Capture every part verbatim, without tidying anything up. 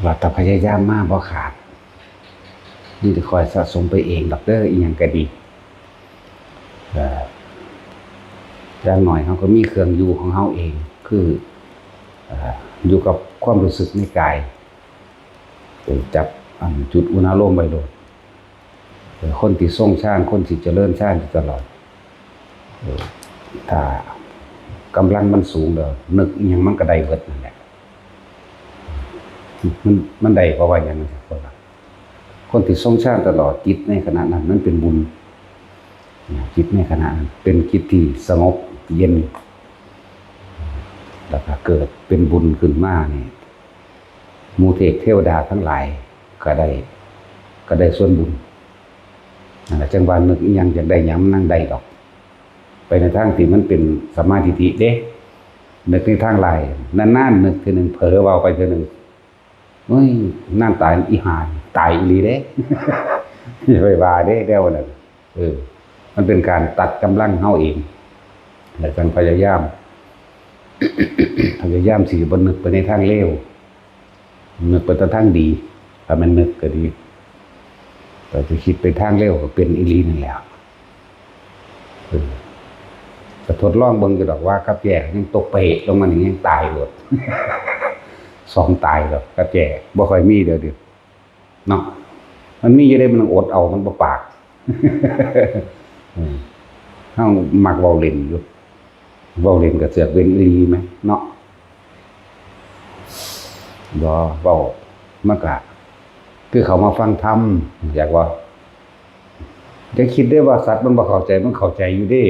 ว่าถ้าพยายามมาบ่ขาด มันจะคอยสะสมไปเองดอกเด้อ อีหยังก็ดี เอ่อ อย่างน้อยเฮาก็มีเครื่องอยู่ของเฮาเอง คือ เอ่อ อยู่กับความรู้สึกในกาย เออ จับ อัน จุดอุณาโลมไว้โลด เออ คนที่ทรงฌาน คนที่เจริญฌานอยู่ตลอด เออ ถ้ากำลังมันสูงแล้ว นึกอิหยังมันก็ได้เบิดนั่นแหละ มัน มันได้เพราะว่าหยัง คนละ คนที่ทรงฌานตลอด จิตในขณะนั้นมันเป็นบุญ จิตในขณะนั้นเป็นจิตที่สงบเย็น แล้วก็เกิดเป็นบุญขึ้นมานี่ หมู่เทพเทวดาทั้งหลายก็ได้ ก็ได้ส่วนบุญ นั่นแหละ จังว่านึกอิหยังอยากได้หยังมันนั่งได้ดอก ไปในทางที่มันเป็นสัมมาทิฏฐิเด้ นึกในทางร้าย นานๆนึกเทื่อหนึ่ง เผลอเว้าไปเทื่อหนึ่ง เฮ้ย นั่นตายอีห่า ตายอีหลีเด้ อย่าไปว่าเด้ แนวนั้น เออ มันเป็นการตัดกำลังเฮาเอง แล้วจังพยายาม พยายามสิบ่นึกไปในทางเลว นึกไปแต่ทางดี ถ้ามันนึกก็ดี แต่จะคิดไปทางเลวก็เป็นอีหลีนั่นแหละ เออ ก็ทดลองเบิ่งอยู่ดอกว่ากับแจ้ยังตกไปลงมานี่ยังตายโลด สองตายแล้วกับแจ้ บ่ค่อยมีเดี๋ยวนี้ เนาะ มันมีอยู่เด้ มันอดเอา มันบ่ปาก เออ เฮามักเว้าเล่นอยู่ เว้าเล่นก็เสือกเป็นอีหลีแหมเนาะ บ่ เว้า มันก็คือเขามาฟังธรรม อยากว่า อย่าคิดเด้อว่าสัตว์มันบ่เข้าใจ มันเข้าใจอยู่เด้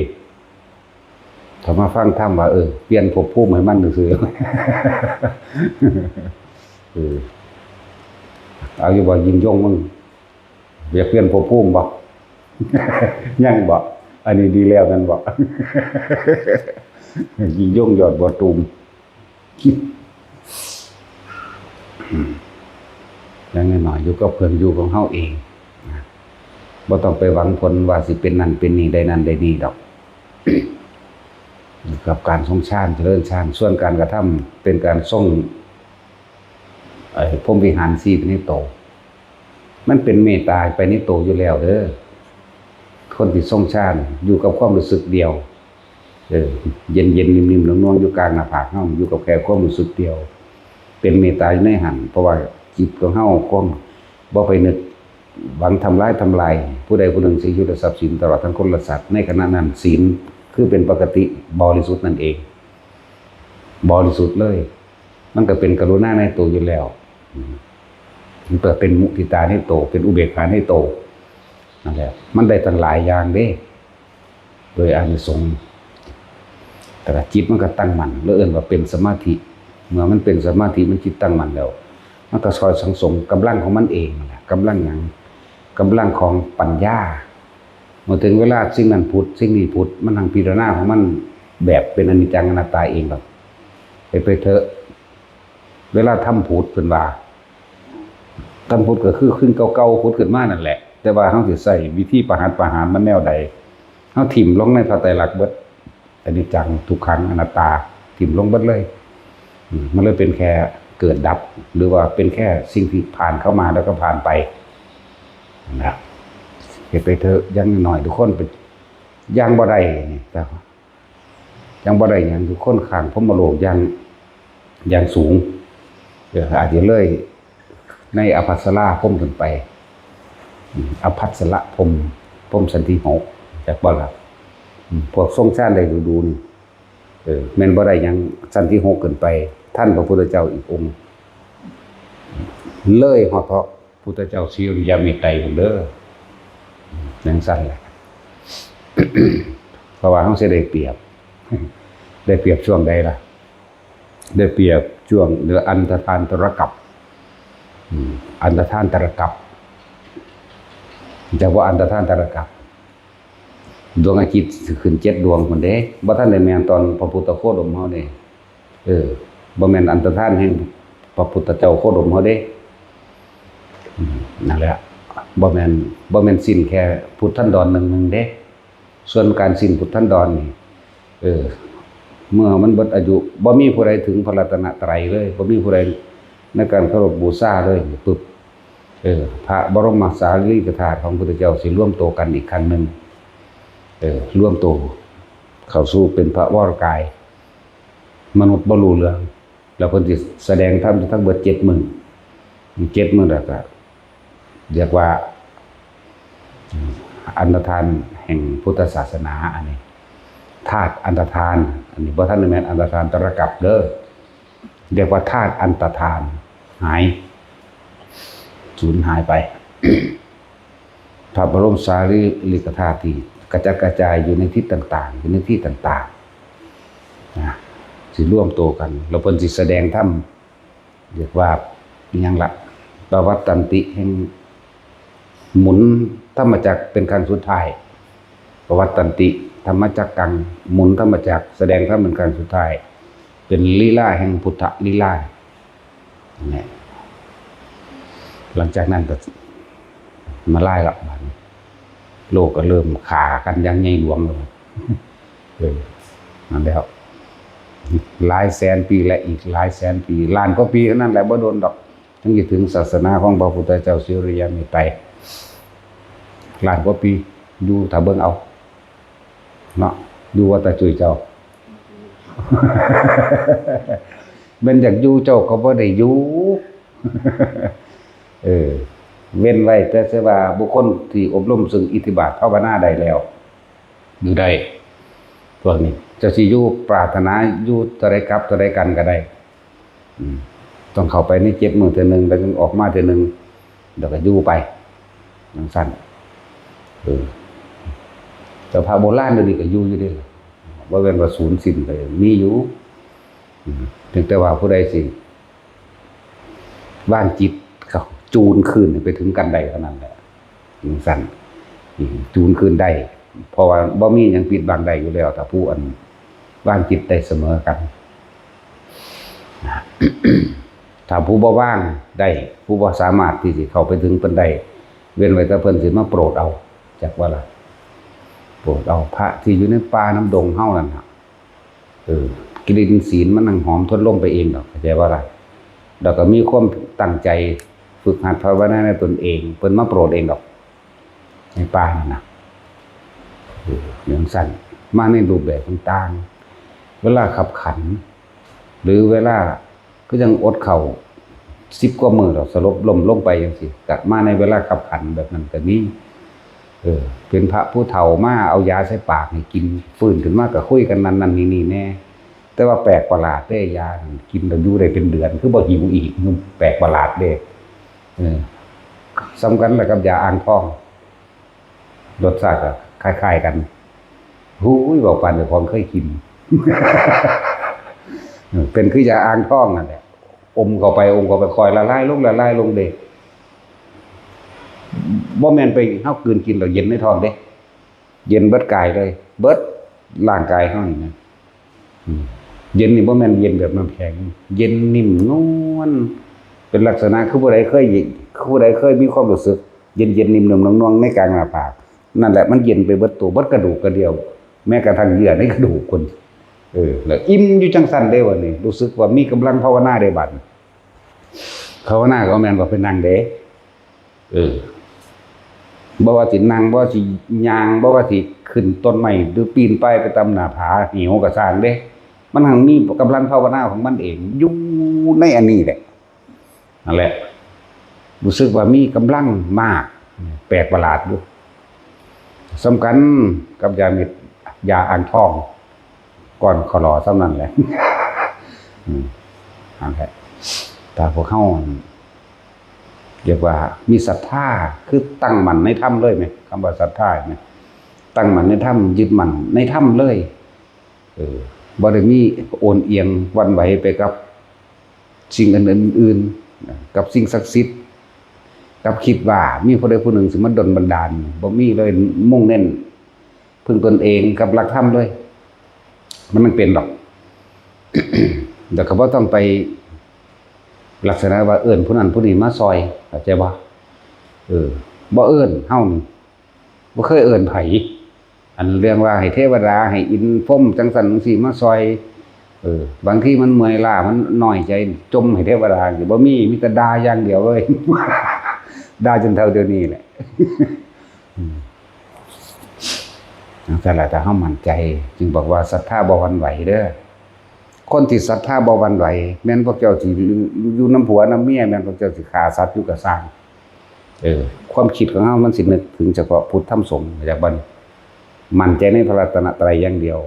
เขามาฟังธรรมว่า เออ เปลี่ยนภพภูมิให้มันซื่อๆ เออ เอาอยู่บ่ ยิ่งยงมึง อยากเปลี่ยนภพภูมิบ่ ยังบ่ อันนี้ดีแล้วแม่นบ่ ยิ่งยงยอดบัวตูม อืม อย่างน้อยๆอยู่กับเครื่องอยู่ของเฮาเองนะ บ่ต้องไปหวังผลว่าสิเป็นนั่นเป็นนี่ ได้นั่นได้นี่ดอก กับการทรงฌาน เจริญฌาน ส่วนการกระทำเป็นการทรง ไอ้พรหมวิหารสี่ไปในโต มันเป็นเมตตาไปในโตอยู่แล้วเด้อ คนที่ทรงฌานอยู่กับความรู้สึกเดียว เออ เย็นๆ นิ่มๆ นวลๆ อยู่กลางหน้าผากเฮา อยู่กับแค่ความรู้สึกเดียว เป็นเมตตาอยู่ในหั้น เพราะว่าจิตของเฮา ความบ่ไปนึกหวังทำร้ายทำลาย ผู้ใดผู้หนึ่ง สิ่งชีวิตและทรัพย์สิน ตลอดทั้งคนและสัตว์ ในขณะนั้นศีลคือเป็นปกติบริสุทธิ์นั่นเอง บริสุทธิ์เลย มันก็เป็นกรุณาในตัวอยู่แล้ว อืม มันก็เป็นมุทิตาในตัว เป็นอุเบกขาในตัว นั่นแหละ มันได้ตั้งหลายอย่างเด้ โดยอานิสงส์ แต่ละจิตมันก็ตั้งมั่น แล้วเอิ้นว่าเป็นสมาธิ เมื่อมันเป็นสมาธิ มันจิตตั้งมั่นแล้ว มันก็ซอยสังสมกำลังของมันเองนั่นแหละ กำลังหยัง กำลังของปัญญา เมื่อถึงเวลาสิ่งนั้นผุด สิ่งนี้ผุด มันนั่งพิจารณาของมันแบบเป็นอนิจจังอนัตตาเองหรอก ไป ไปเถอะ เวลาธรรมผุดเพิ่นว่า ธรรมผุดก็คือขึ้นเก่าๆ ผุดขึ้นมานั่นแหละ แต่ว่าเฮาสิใช้วิธีประหัตประหารมันแนวใด เฮาถิ่มลงในพระไตรลักษณ์เบิด อนิจจัง ทุกขัง อนัตตา ถิ่มลงเบิดเลย อืม มันเลยเป็นแค่เกิดดับ หรือว่าเป็นแค่สิ่งที่ผ่านเข้ามาแล้วก็ผ่านไป นะ เฮ็ดไปเถอะ อย่างน้อยทุกคนเป็น อย่างบ่ได้นี่ แต่ ยังบ่ได้หยัง ทุกคนข้างพรหมโลกอย่าง อย่างสูง เออ อาจจะเลยในอภัสราพรหมขึ้นไป อืม อภัสรพรหม พรหมชั้นที่หก จักบ่ล่ะ อืม พวกทรงฌานได้ดูๆนี่ เออ แม่นบ่ได้หยัง ชั้นที่หกขึ้นไป ทันพระพุทธเจ้าอีกองค์ เลยฮอดพระพุทธเจ้าศรีอริยเมตไตรพุ้นเด้อ จั่งซั้นแหละ เพราะว่าเฮาสิได้เปรียบ ได้เปรียบช่วงใดล่ะ ได้เปรียบช่วงเหลืออันธพาลตรกัป อืม อันธพาลตรกัป จักว่าอันธพาลตรกัป ดวงอาทิตย์สิขึ้นเจ็ดดวงพุ้นเด้ บ่ทันได้แม่นตอนพระพุทธโคดมเฮาเด้ เออ บ่แม่นอันธพาลแห่งพระพุทธเจ้าโคดมเฮาเด้ อืม นั่นแหละ บ่แม่น บ่แม่นสิ้นแค่พุทธันดรหนึ่งหนึ่งเด้ ส่วนการสิ้นพุทธันดรนี่ เออ เมื่อมันเบิดอายุ บ่มีผู้ใดถึงพระรัตนตรัยเลย บ่มีผู้ใด ในการเคารพบูชาเลยนี่ปึ๊บ เออ พระบรมสารีริกธาตุของพุทธเจ้าสิรวมตัวกันอีกครั้งหนึ่ง เออ รวมตัวเข้าสู่เป็นพระวรกาย มนุษย์บ่รู้เรื่อง แล้วเพิ่นสิแสดงธรรมทั้งเบิดเจ็ดมื้อ เจ็ดมื้อแล้วก็เรียกว่า อันตรธานแห่งพุทธศาสนา อันนี้ ธาตุอันตรธาน อันนี้บ่ทันได้แม่นอันตรธานตรกัปเด้อ เรียกว่าธาตุอันตรธาน หาย สูญหายไป พระบรมสารีริกธาตุที่กระจัดกระจายอยู่ในทิศต่างๆ อยู่ในที่ต่างๆ นะ สิรวมตัวกัน แล้วเพิ่นสิแสดงธรรม เรียกว่าอิหยังละ ปวัตตันติแห่ง หมุนธรรมจักรเป็นครั้งสุดท้าย ปวัตตันติธรรมจักกัง หมุนธรรมจักรแสดงธรรมเป็นครั้งสุดท้าย เป็นลีลาแห่งพุทธลีลาเนี่ย หลังจากนั้นก็มาไล่ละบาดนี้ โลกก็เริ่มฆ่ากันอย่างใหญ่หลวงแล้ว เออ นั่นแล้ว หลายแสนปีและอีกหลายแสนปี ล้านกว่าปีเท่านั้นแหละ บ่โดนดอก ถึงสิถึงศาสนาของพระพุทธเจ้าสุริยันนี้ไป ล้านกว่าปี อยู่ถ้าเบิ่งเอา เนาะ อยู่ว่าแต่จุยเจ้า แม่นอยากอยู่เจ้าก็บ่ได้อยู่ เออ เว้นไว้แต่เสียว่าบุคคลที่อบรมซึ่งอิทธิบาทภาวนาได้แล้ว อยู่ได้ พวกนี้ เจ้าสิอยู่ปรารถนาอยู่เท่าใดกลับเท่าใดกันก็ได้ อืม ต้องเข้าไปในเจ็ดมื้อเทื่อหนึ่ง แล้วจึงออกมาเทื่อหนึ่ง แล้วก็อยู่ไปจั่งซั้น เออ แต่พระโบราณเดี๋ยวนี้ก็อยู่อยู่เด้ บ่แม่นว่าสูญสิ้นไป มีอยู่ อืม เพียงแต่ว่าผู้ใดสิ วางจิตเขาจูนคืนไปถึงกันได้เท่านั้นแหละ จั่งซั้น อืม จูนคืนได้ เพราะว่าบ่มีหยังปิดบังได้อยู่แล้ว ถ้าผู้อันวางจิตได้เสมอกัน ถ้าผู้บ่วางได้ ผู้บ่สามารถที่สิเข้าไปถึงเพิ่นได้ เว้นไว้แต่เพิ่นสิมาโปรดเอา จักว่าล่ะ โปรดเอาพระที่อยู่ในป่าน้ำดงเฮานั่นน่ะ เออ กลิ่นศีลมันนั่งหอมทวนลมไปเองดอก เข้าใจบ่ล่ะ แล้วก็มีความตั้งใจฝึกหัดภาวนาในตนเอง เพิ่นมาโปรดเองดอก ในป่านั่นน่ะ เออ จั่งซั้น มาในรูปแบบต่างๆ เวลาคับขัน หรือเวลา คือจั่งอดข้าวสิบกว่ามื้อดอก สลบล้มลงไปจั่งซี้ ก็มาในเวลาคับขันแบบนั้นก็มี เออ เป็นพระผู้เฒ่ามาเอายาใส่ปากให้กิน ฟื้นขึ้นมาก็คุยกันนั่นนั่นนี่นี่แน่ แต่ว่าแปลกประหลาดเด้ ยานั่นกินแล้วอยู่ได้เป็นเดือน คือบ่หิวอีก แปลกประหลาดเด้ เออ ส่ำกันล่ะกับยาอ่างทอง รสชาติก็คล้ายๆกัน หูย เว้าปานเจ้าของเคยกิน เป็นคือยาอ่างทองนั่นแหละ อมเข้าไป อมเข้าไป ค่อยละลายลง ละลายลงเด้ บ่แม่นไปเฮากลืนกินแล้วเย็นในท้องเด้ เย็นเบิดกายเลย เบิดร่างกายเฮานี่นะ อืม เย็นนี่บ่แม่นเย็นแบบน้ำแข็ง เย็นนิ่มนวล เป็นลักษณะคือผู้ใดเคย คือผู้ใดเคยมีความรู้สึก เย็นๆ นิ่มๆ น่วงๆ ในกลางหน้าผาก นั่นแหละ มันเย็นไปเบิดตัว เบิดกระดูกกระเดี่ยว แม้กระทั่งเยื่อในกระดูกคน เออ แล้วอิ่มอยู่จั่งซั้นเด้บัดนี้ รู้สึกว่ามีกำลังภาวนาได้บัดนี้ ภาวนาก็แม่นว่าไปนั่งเด้ เออ บ่ว่าสินั่ง บ่ว่าสิย่าง บ่ว่าสิขึ้นต้นไม้ หรือปีนป่ายไปตามหน้าผา เหวก็ซ่างเด้ มันหั้นมีกำลังภาวนาของมันเอง อยู่ในอันนี้แหละ นั่นแหละ รู้สึกว่ามีกำลังมาก แปลกประหลาดอยู่ ส่ำกันกับยาเม็ด ยาอ่างทอง ก้อนขอลอส่ำนั้นแหละ อืม นั่นแหละ ถ้าพวกเฮา เรียกว่ามีศรัทธา คือตั้งมั่นในธรรมเลยแหม คำว่าศรัทธาแหม ตั้งมั่นในธรรม ยึดมั่นในธรรมเลย เออ บ่ได้มีโอนเอียงหวั่นไหวไปกับสิ่งอื่นๆ กับสิ่งศักดิ์สิทธิ์ กับคิดว่ามีผู้ใดผู้หนึ่งสิมาดลบันดาล บ่มีเลย มุ่งเน้น พึ่งตนเองกับหลักธรรมเลย มันจั่งเป็นดอก แล้วก็บ่ต้องไปลักษณะว่าเอิ้นผู้นั้นผู้นี้มาซอย เข้าใจบ่ เออ บ่เอิ้น เฮานี่บ่เคยเอิ้นไผ อันเรื่องว่าให้เทวดา ให้อินทร์พรหมจั่งซั้นจั่งซี้มาซอย เออ บางทีมันเมื่อยล้า มันน้อยใจ จ่มให้เทวดา สิบ่มี มีแต่ด่าอย่างเดียวเลย ด่าจนเท่าเดี๋ยวนี้แหละ อืม นั่นแหละ ถ้าเฮามั่นใจ จึงบอกว่าศรัทธาบ่หวั่นไหวเด้อ คนที่ศรัทธาบ่หวั่นไหว แม่นพวกเจ้าสิอยู่นำผัวนำเมีย แม่นพวกเจ้าสิฆ่าสัตว์อยู่ก็ซ่าง เออ ความคิดของเฮามันสินึกถึงเฉพาะพุทธธรรมสงฆ์ เข้าใจบ่นี่ มั่นใจในพระรัตนตรัยอย่างเดียว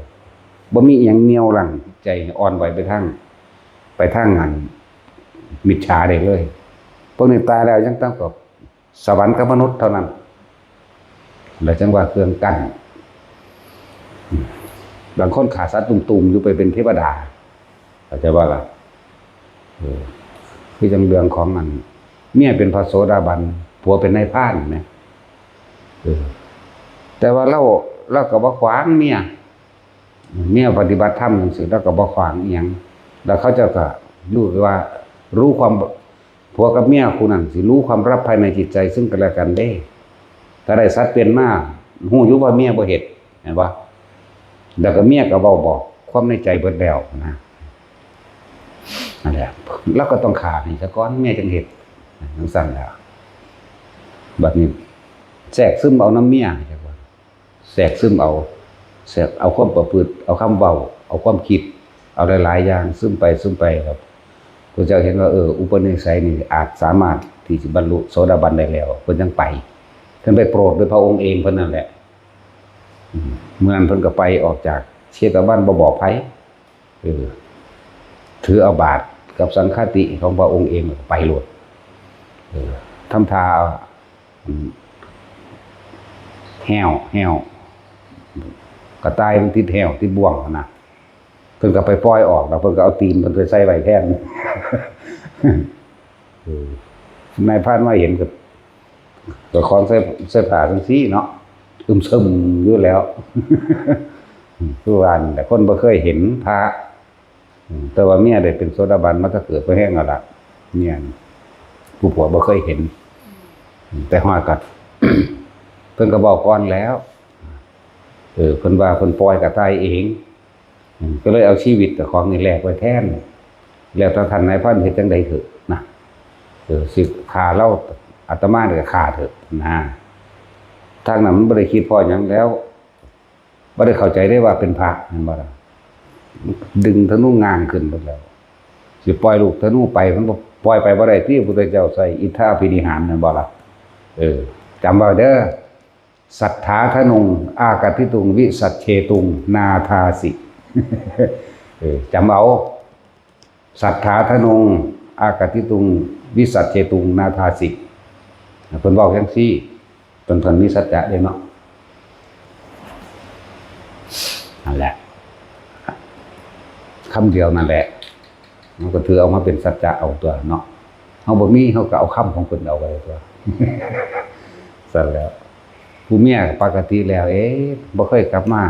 บ่มีอิหยังเหนี่ยวรั้งใจให้อ่อนไหวไปทาง ไปทางอันมิจฉาได้เลย พวกนี้ตายแล้วยังต้องกับสวรรค์กับมนุษย์เท่านั้น แล้วจั่งว่าเครื่องกั้น บางคนฆ่าสัตว์ตุ่มๆ อยู่ไปเป็นเทวดา เข้าใจบ่ล่ะ เออ คือจั่งเรื่องของอัน เมียเป็นพระโสดาบัน ผัวเป็นนายพรานนะ เออ แต่ว่าลาว ลาวก็บ่ขวางเมีย เมียปฏิบัติธรรมจั่งซี้ ลาวก็บ่ขวางอิหยัง แล้วเขาเจ้าก็รู้ว่า รู้ความ ผัวกับเมียคู่นั้นสิรู้ความลับภายในจิตใจซึ่งกันและกันเด้ ถ้าได้สัตว์เป็นมา ฮู้อยู่ว่าเมียบ่เฮ็ด แม่นบ่ แล้วก็เมียก็เว้าบอกความในใจเบิดแล้วนะ นั่นแหละ ลาวก็ต้องฆ่าให้ซะก่อน เมียจั่งเฮ็ด จั่งซั้นแหละ บัดนี้แทรกซึมเอานำเมีย จั่งว่า แทรกซึมเอา แทรกเอาความประพฤติ เอาคำเว้า เอาความคิด เอาหลายๆ อย่างซึมไป ซึมไปครับ พระเจ้าเห็นว่า เออ อุปนิสัยนี่อาจสามารถที่จะบรรลุโสดาบันได้แล้ว เพิ่นจั่งไป เพิ่นไปโปรดด้วยพระองค์เองเพิ่นนั่นแหละ อืม เมื่อนั้นเพิ่นก็ไปออกจากเชตวัน บ่บอกไผ เออ ถือเอาบาตรกับสังฆาติของพระองค์เองไปโลด เออ ทำท่า อืม แห้ว แห้ว กระต่ายมันติดแห้ว ติดบ่วงหั้นนะ เพิ่นก็ไปปล่อยออก แล้วเพิ่นก็เอาตีนเพิ่นไปใส่ไว้แทน เออ นายพรานมาเห็นก็ ก็ของใส่ ใส่ผ้าจั่งซี้เนาะ อึมเซิมอยู่แล้ว คือว่านั่นแหละ คนบ่เคยเห็นพระ อืม แต่ว่าเมียได้เป็นโสดาบันมาแต่เกิด บ่แฮงเอาล่ะ เมียนี่ ผู้ผัวบ่เคยเห็น อืม แต่ฮอดก็ เพิ่นก็บอกก่อนแล้ว เออ เพิ่นว่าเพิ่นปล่อยกระต่ายเอง อืม ก็เลยเอาชีวิตเจ้าของนี่แลกไว้แทน แล้วแต่ท่านนายพรานเฮ็ดจั่งใดเถอะนะ เออ สิฆ่าลาว อาตมานี่ก็ฆ่าเถอะนะ ทางนั้นมันบ่ได้คิดพ้อหยังแล้ว บ่ได้เข้าใจได้ว่าเป็นพระ แม่นบ่ล่ะ ดึงธนูง้างขึ้นหมดแล้ว สิปล่อยลูกธนูไป มันบ่ปล่อยไปบ่ได้ติ พระพุทธเจ้าใช้อิทธาภินิหาร แม่นบ่ล่ะ เออ จำไว้เด้อ สัทธาธนุง อากัตถิตุง วิสัชเชตุง นาทาสิ เออ จำเอา สัทธาธนุง อากัตถิตุง วิสัชเชตุง นาทาสิ เพิ่นเว้าจั่งซี้ เพิ่น เพิ่นมีสัจจะเด้เนาะ นั่นแหละ คำเดียวนั่นแหละ เฮาก็ถือเอามาเป็นสัจจะเอาตั๊วเนาะ เฮาบ่มี เฮาก็เอาคำของเพิ่นเอาไว้ตั๊ว ซั่นแหล้ว ผู้เมียปกติแล้ว เอ๊ะ บ่เคยกลับมา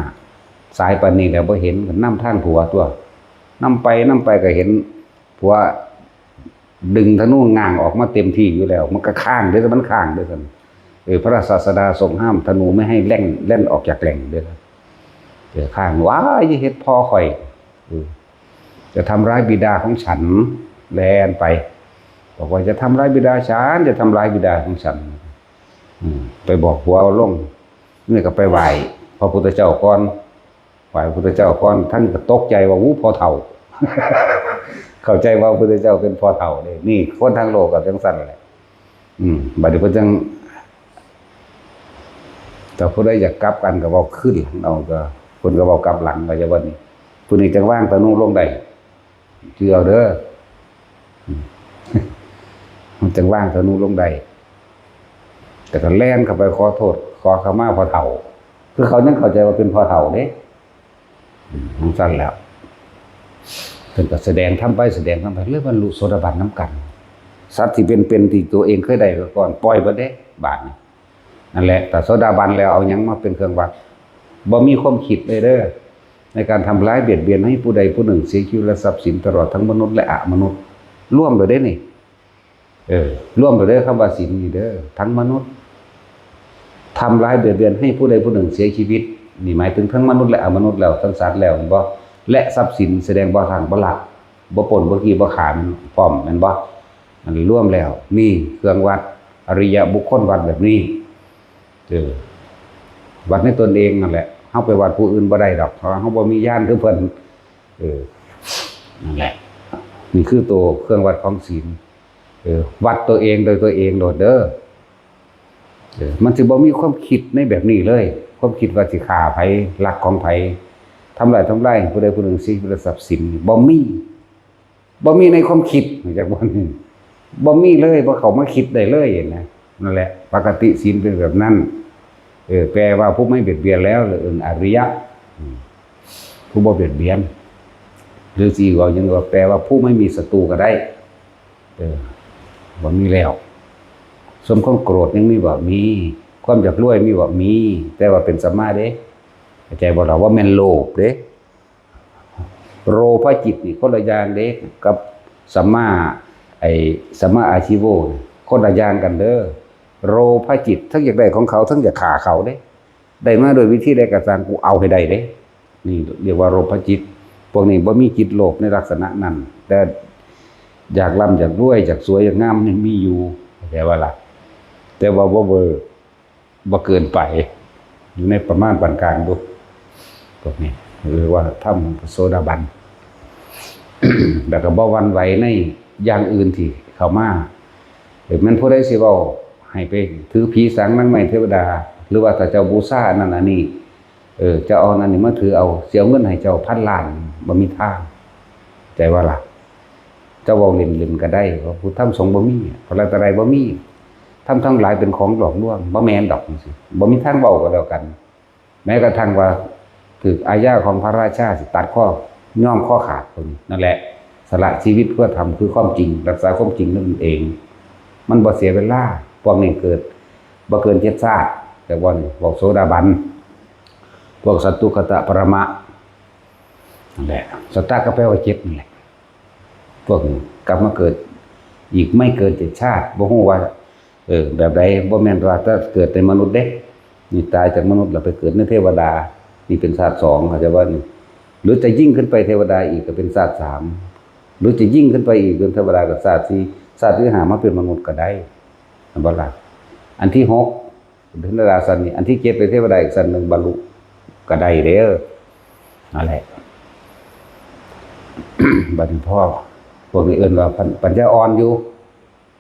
สายปานนี้แล้วบ่เห็น ก็นำทางผัวตั๊ว นำไป นำไปก็เห็นผัวดึงธนูง้างออกมาเต็มที่อยู่แล้ว มันก็ค้างเด้อ มันค้างเด้อซั่น เออ พระศาสดาทรงห้ามธนูไม่ให้แล่น แล่นออกจากแหล่งเด้อ เออ ค้าง ว้าย อย่าเฮ็ดพ่อข้อย เออ จะทำร้ายบิดาของฉัน แล่นไป บอกว่า อย่าทำร้ายบิดาฉัน อย่าทำร้ายบิดาของฉัน อืม ไปบอกผัวเอาลง นี่ก็ไปไหว้พระพุทธเจ้าก่อน ไหว้พระพุทธเจ้าก่อน ท่านก็ตกใจว่า อู้ พ่อเฒ่า เข้าใจว่าพระพุทธเจ้าเป็นพ่อเฒ่าเด้ นี่คนทั้งโลกก็จั่งซั่นแหละ อืม บัดนี้เพิ่นจั่ง แต่ผู้ใดอยากกลับกันก็เว้าคืนหลังเอา ก็ เพิ่นก็เว้ากลับหลัง ว่าจะว่านี่ ผู้นี้จั่งวางธนูลงได้ ถือเอาเด้อ อืม มันจั่งวางธนูลงได้ แต่ก็แล่นเข้าไปขอโทษ ขอขมาพ่อเฒ่า คือเขายังเข้าใจว่าเป็นพ่อเฒ่าเด้ อืม จั่งซั่นแหล้ว เพิ่นก็แสดงธรรมไป แสดงธรรมไป เลยบรรลุโสดาบันนำกัน สัตว์ที่เป็นๆ ที่ตัวเองเคยได้มาก่อน ปล่อยเบิดเด้ บาดนี้ นั่นแหละ ถ้าโสดาบันแล้วเอาหยังมาเป็นเครื่องวัด บ่มีความคิดเลยเด้อ ในการทำร้ายเบียดเบียนให้ผู้ใดผู้หนึ่งเสียชีวิตและทรัพย์สินตลอดทั้งมนุษย์และอมนุษย์ รวมเลยเด้นี่ เออ รวมเลยเด้อ คำว่าศีลนี่เด้อ ทั้งมนุษย์ ทำร้ายเบียดเบียนให้ผู้ใดผู้หนึ่งเสียชีวิต นี่หมายถึงทั้งมนุษย์และอมนุษย์แล้ว ทั้งสัตว์แล้ว เห็นบ่? และทรัพย์สินแสดงบ่ทางบ่ลัก บ่ปล้นบ่ขี้บ่ฆ่ามันพร้อมแม่นบ่? มันรวมแล้ว นี่เครื่องวัด อริยะบุคคลวัดแบบนี้ เออ วัดในตนเองนั่นแหละ เฮาไปวัดผู้อื่นบ่ได้ดอก เพราะว่าเฮาบ่มีญาณคือเพิ่น เออ นั่นแหละ นี่คือตัวเครื่องวัดของศีล เออ วัดตัวเองโดยตัวเองโลดเด้อ เออ มันสิบ่มีความคิดในแบบนี้เลย ความคิดว่าสิฆ่าไผ ลักของไผ ทำลายทำลายผู้ใดผู้หนึ่งสิ ผู้ใดทรัพย์สิน บ่มี บ่มีในความคิด จากบ่นี่ บ่มีเลย บ่เข้ามาคิดได้เลยนะ นั่นแหละ ปกติศีลเป็นแบบนั้น เออ แปลว่าผู้ไม่เบียดเบียนแล้ว หรือเอิ้นอริยะ อืม ผู้บ่เบียดเบียน หรือสิเว้าหยังว่า แปลว่าผู้ไม่มีศัตรูก็ได้ เออ บ่มีแล้ว ส่วนความโกรธยังมีบ่? มี ความอยากรวยมีบ่? มี แต่ว่าเป็นสัมมาเด้ เข้าใจบ่ล่ะ? บ่แม่นโลภเด้ โลภะจิตนี่คนละอย่างเด้ กับสัมมา ไอ้ สัมมาอาชีโวนี่ คนละอย่างกันเด้อ โลภะจิต ทั้งอยากได้ของเขา ทั้งอยากฆ่าเขาเด้ ได้มาโดยวิธีใดก็ซ่าง กูเอาให้ได้เด้ นี่เรียกว่าโลภะจิต พวกนี้บ่มีจิตโลภในลักษณะนั้น แต่อยากร่ำอยากรวย อยากสวยอยากงามนี่มีอยู่ เข้าใจบ่ล่ะ? แต่ว่าบ่เวอร์ บ่เกินไป อยู่ในประมาณปานกลางดู พวกนี้เรียกว่าธรรมของพระโสดาบัน แล้วก็บ่หวั่นไหวในอย่างอื่นที่เข้ามา เออ แม่นผู้ใดสิเว้าให้ไปถือผีสางนางไม้เทวดา หรือว่าถ้าเจ้าบูชาอันนั้นอันนี้ เออ เจ้าเอาอันนี้มาถือเอา สิเอาเงินให้เจ้าพันล้าน บ่มีทาง ใจว่าล่ะ เจ้าเว้าเล่นๆก็ได้ เพราะพุทธธรรมสงฆ์บ่มี พระรัตนตรัยบ่มี ธรรมทั้งหลายเป็นของหลอกลวง บ่แม่นดอกจังซี้ บ่มีทางเว้าก็แล้วกัน แม้กระทั่งว่าถืกอาญาของพระราชาสิตัดคอ ยอมคอขาด พวกนี้ นั่นแหละ สละชีวิตเพื่อธรรม คือความจริง รักษาความจริงนั่นเอง มันบ่เสียเวลา พวกนี้เกิดบ่เกินเจ็ดชาติ แต่ว่านี่พวกโสดาบัน พวกสัตตุคตะปรมะ นั่นแหละ สัตตะก็แปลว่าเจ็ดนั่นแหละ พวกนี้กลับมาเกิดอีกไม่เกินเจ็ดชาติ บ่ฮู้ว่า เออ แบบใด บ่แม่นว่าแต่เกิดในมนุษย์เด้ นี่ตายจากมนุษย์แล้วไปเกิดในเทวดา นี่เป็นชาติสอง เข้าใจบ่นี่ หรือจะยิ่งขึ้นไปเทวดาอีกก็เป็นชาติสาม หรือจะยิ่งขึ้นไปอีกเป็นเทวดาก็ชาติสี่ ชาติที่ห้ามาเป็นมนุษย์ก็ได้ เห็นบ่ล่ะ? อันที่หก เป็นเทวดาชั้นนี้ อันที่เจ็ดเป็นเทวดาอีกชั้นหนึ่ง บรรลุก็ได้เด้อ นั่นแหละ บัดนี้พอ พวกนี้เอิ้นว่าปัญ- ปัญญาอ่อนอยู่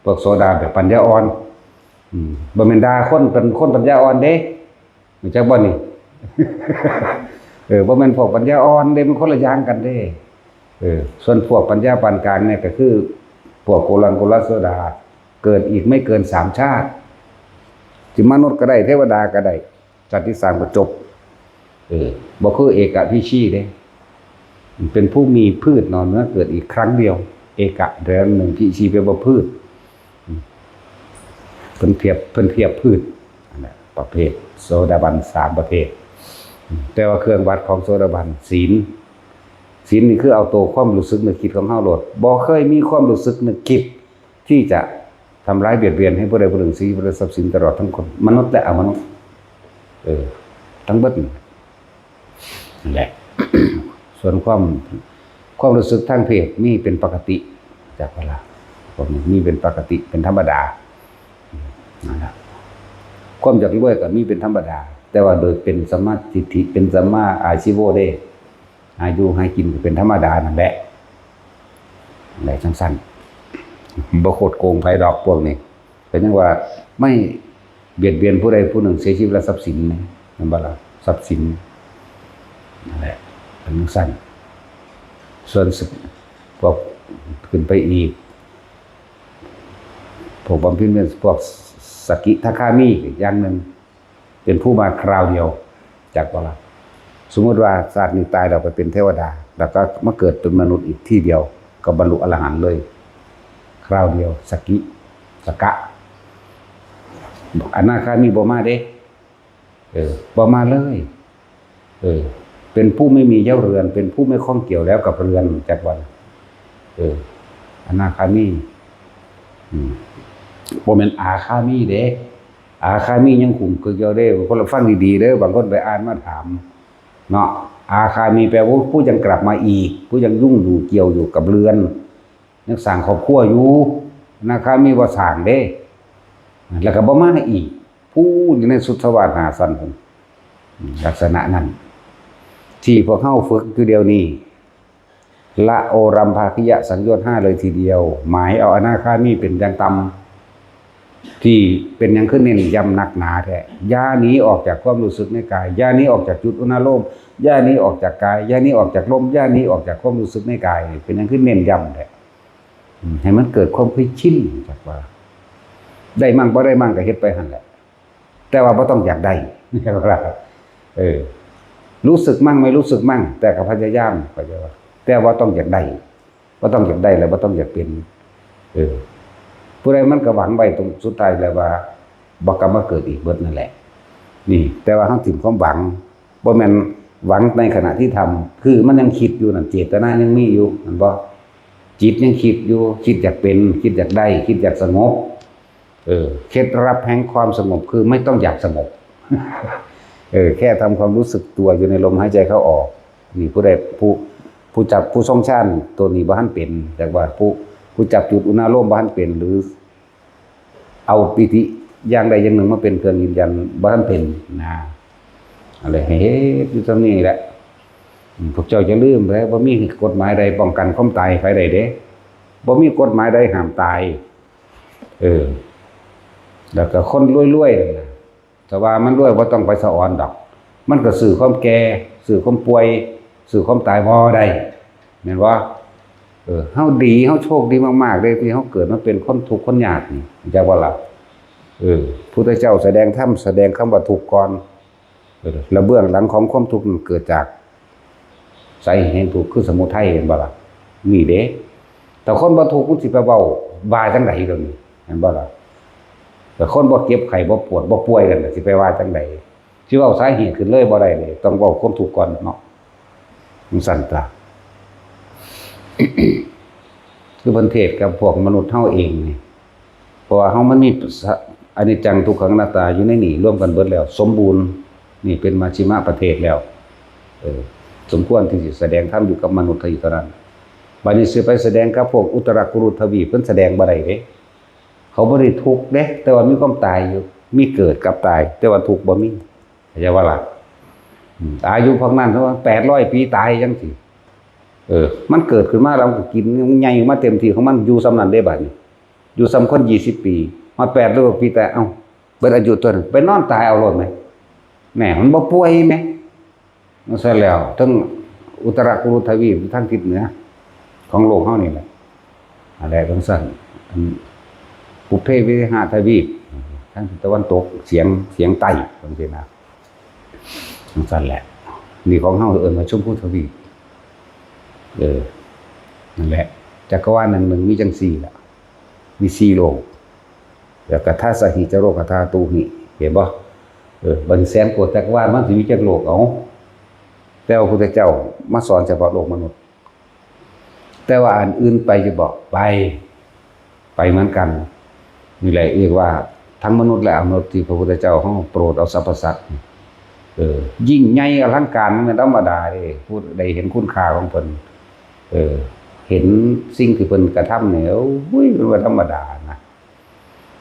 พวกโสดาแบบปัญญาอ่อน อืม บ่แม่นด่าคนเป็นคนปัญญาอ่อนเด้ รู้จักบ่นี่? เออ บ่แม่นพวกปัญญาอ่อนเด้ มันคนละอย่างกันเด้ เออ ส่วนพวกปัญญาปานกลางเนี่ยก็คือ พวกโกลังโกลัสโสดา เกิดอีกไม่เกินสามชาติ สิมนุษย์ก็ได้ เทวดาก็ได้ ชาติที่สามก็จบ เออ บ่คือเอกะพีชีเด้ เป็นผู้มีพืชนอนเนื้อเกิดอีกครั้งเดียว เอกะเดือนหนึ่ง พีชีแปลว่าพืช อืม เพิ่นเทียบ เพิ่นเทียบพืช นั่นแหละ ประเภทโสดาบันสามประเภท อืม แต่ว่าเครื่องวัดของโสดาบันศีล ศีลนี่คือเอาตัวความรู้สึกนึกคิดของเฮาโลด บ่เคยมีความรู้สึกนึกคิดที่จะทำร้ายเบียดเบียนให้ผู้ใดผู้หนึ่ง เสียชีวิต ทรัพย์สิน ตลอดทั้งคน มนุษย์และอมนุษย์ เออ ทั้งเบิดนั่นแหละ ส่วนความ ความรู้สึกทางเพศมีเป็นปกติ จากเวลา พวกนี้มีเป็นปกติ เป็นธรรมดา นั่นแหละ ความอยากรวยก็มีเป็นธรรมดา แต่ว่าโดยเป็นสัมมาทิฏฐิ เป็นสัมมาอาชีโวเด้ หาอยู่หากินก็เป็นธรรมดานั่นแหละ อะไรจังซั่น บ่โคตรโกงไผดอกพวกนี้ ก็ยังว่าไม่เบียดเบียนผู้ใดผู้หนึ่ง เสียชีวิตและทรัพย์สินนะ แม่นบ่ล่ะ? ทรัพย์สิน นั่นแหละ เป็นจังซั่น ส่วนส- พวกขึ้นไปอีก พวกบำเพ็ญเพียร พวกสกิทาคามีอีกอย่างหนึ่ง เป็นผู้มาคราวเดียว จักบ่ล่ะ? สมมุติว่าชาตินี้ตายแล้วไปเป็นเทวดา แล้วก็มาเกิดเป็นมนุษย์อีกทีเดียว ก็บรรลุอรหันต์เลย คราวเดียว สกิ สกะ อนาคามีบ่มาเด้ เออ บ่มาเลย เออ เป็นผู้ไม่มีเย้าเรือน เป็นผู้ไม่ข้องเกี่ยวแล้วกับเรือน จักบ่ล่ะ? เออ อนาคามี อืม บ่แม่นอาคามีเด้ อาคามียังขุมกึกอยู่เด้ บางคนละฟังดีๆเด้อ บางคนไปอ่านมาถาม เนาะ อาคามีแปลว่าผู้ยังกลับมาอีก ผู้ยังยุ่งอยู่เกี่ยวอยู่กับเรือน ยังสร้างครอบครัวอยู่ อนาคามีบ่สร้างเด้ แล้วก็บ่มาอีก ผู้อยู่ในสุทธวาสหาสันพุ้น ลักษณะนั้น ที่พวกเฮาฝึกอยู่เดี๋ยวนี้ ละโอรัมภาคิยะสังโยชน์ห้าเลยทีเดียว หมายเอาอนาคามีเป็นอย่างต่ำ ที่เป็นหยังคือเน้นย้ำนักหนาแท้ อย่าหนีออกจากความรู้สึกในกาย อย่าหนีออกจากจุดอุณาโลม อย่าหนีออกจากกาย อย่าหนีออกจากลม อย่าหนีออกจากความรู้สึกในกาย เป็นหยังคือเน้นย้ำแท้ อืม ให้มันเกิดความเคยชิน จักว่า ได้มั่งบ่ได้มั่งก็เฮ็ดไปหั่นแหละ แต่ว่าบ่ต้องอยากได้ เออ รู้สึกมั่งไม่รู้สึกมั่ง แต่ก็พยายาม เข้าใจว่า แต่ว่าต้องอยากได้ บ่ต้องอยากได้แล้วบ่ต้องอยากเป็น เออ ผู้ใดมันก็หวังไว้ตรงสุดท้ายแล้วว่าบ่กลับมาเกิดอีกเบิดนั่นแหละ นี่ แต่ว่าเฮาถิ่มความหวัง บ่แม่นหวังในขณะที่ทำ คือมันยังคิดอยู่นั่น เจตนายังมีอยู่ แม่นบ่ จิตยังคิดอยู่ คิดอยากเป็น คิดอยากได้ คิดอยากสงบ เออ เคล็ดลับแห่งความสงบคือไม่ต้องอยากสงบ เออ แค่ทำความรู้สึกตัวอยู่ในลมหายใจเข้าออก นี่ผู้ใด ผู้ ผู้จัก ผู้ทรงฌานตัวนี้บ่ทันเป็น แต่ว่าผู้ ผู้จับจุดอุณาโลมบ่ทันเป็น หรือเอาปีติอย่างใดอย่างหนึ่งมาเป็นเครื่องยืนยันบ่ทันเป็นนะ อะไรให้เฮ็ดอยู่ส่ำนี้แหละ อืม พวกเจ้าอย่าลืมเด้อ บ่มีกฎหมายใดป้องกันความตายไผได้เด้ บ่มีกฎหมายใดห้ามตาย เออ แล้วก็คนรวยๆนั่นน่ะ แต่ว่ามันรวยบ่ต้องไปสะออนดอก มันก็ซื้อความแก่ ซื้อความป่วย ซื้อความตายบ่ได้ แม่นบ่ เออ เฮาดี เฮาโชคดีมากๆเด้ ที่เฮาเกิดมาเป็นคนทุกข์คนยากนี่ เข้าใจบ่ล่ะ เออ พุทธเจ้าแสดงธรรม แสดงคำว่าทุกข์ก่อน เออ แล้วเบื้องหลังของความทุกข์มันเกิดจาก สาเหตุแห่งทุกข์คือสมุทัย เห็นบ่ล่ะ นี่เด้ แต่คนบ่ทุกข์มันสิไปเว้าว่าจั่งใด๋เดี๋ยวนี้ เห็นบ่ล่ะ แต่คนบ่เจ็บไข้บ่ปวดบ่ป่วยนั่นน่ะสิไปว่าจั่งใด๋ สิเว้าสาเหตุขึ้นเลยบ่ได้เลย ต้องเว้าความทุกข์ก่อนเนาะ มันสั่นตา คือเพิ่นเทศน์กับพวกมนุษย์เฮาเองนี่ เพราะว่าเฮามันมีสะ อนิจจังทุกขังอนัตตาอยู่ในนี่รวมกันเบิดแล้ว สมบูรณ์ นี่เป็นมัชฌิมประเทศแล้ว เออ สมควรที่สิแสดงธรรมอยู่กับมนุษย์เท่านั้น บัดนี้สิไปแสดงกับพวกอุตรกุรุทวีป เพิ่นแสดงบ่ได้เด้ เขาบ่ได้ทุกข์เด้ แต่ว่ามีความตายอยู่ มีเกิดกับตาย แต่ว่าทุกข์บ่มี เข้าใจบ่ล่ะ อืม อายุพวกนั้นเขาว่าแปดร้อยปีตายจั่งซี้ เออ มันเกิดขึ้นมาแล้วมันก็กิน มันใหญ่มาเต็มที่ของมัน อยู่ส่ำนั้นเด้บัดนี้ อยู่ส่ำคนยี่สิบปี ฮอดแปดร้อยปีตาย เอ้า เบิดอายุตัวนั้น ไปนอนตายเอาโลดแหม แหม มันบ่ป่วยแหม จั่งซั้นแล้ว ทั้งอุตรกุรุทวีป ทางทิศเหนือ ของโลกเฮานี่แหละ อันแรกจั่งซั้น อันปุพเพวิหะทวีป ทางทิศตะวันตก เฉียง เฉียงใต้ จั่งซี้นะ จั่งซั้นแหละ นี่ของเฮาเอิ้นว่าชมพูทวีป เออ นั่นแหละ จักรวาลหนึ่งหนึ่งมีจั่งสี่ล่ะ มีสี่โลก แล้วก็ทาสหิจโรคธาตุหิ เห็นบ่ เออ บัดนี้แสนโกฏจักรวาลมันสิมีจักโลก เอ้า แต่ว่าพุทธเจ้ามาสอนเฉพาะโลกมนุษย์ แต่ว่าอันอื่นไปอยู่บ่ ไป ไปเหมือนกัน นี่แหละเรียกว่าทั้งมนุษย์และอมนุษย์ที่พระพุทธเจ้าเฮาโปรดเอาสรรพสัตว์ เออ ยิ่งใหญ่อลังการ มันธรรมดาเด้ ผู้ใดเห็นคุณค่าของเพิ่น เออ เห็นสิ่งที่เพิ่นกระทำเนี่ย โอ้ย มันบ่ธรรมดานะ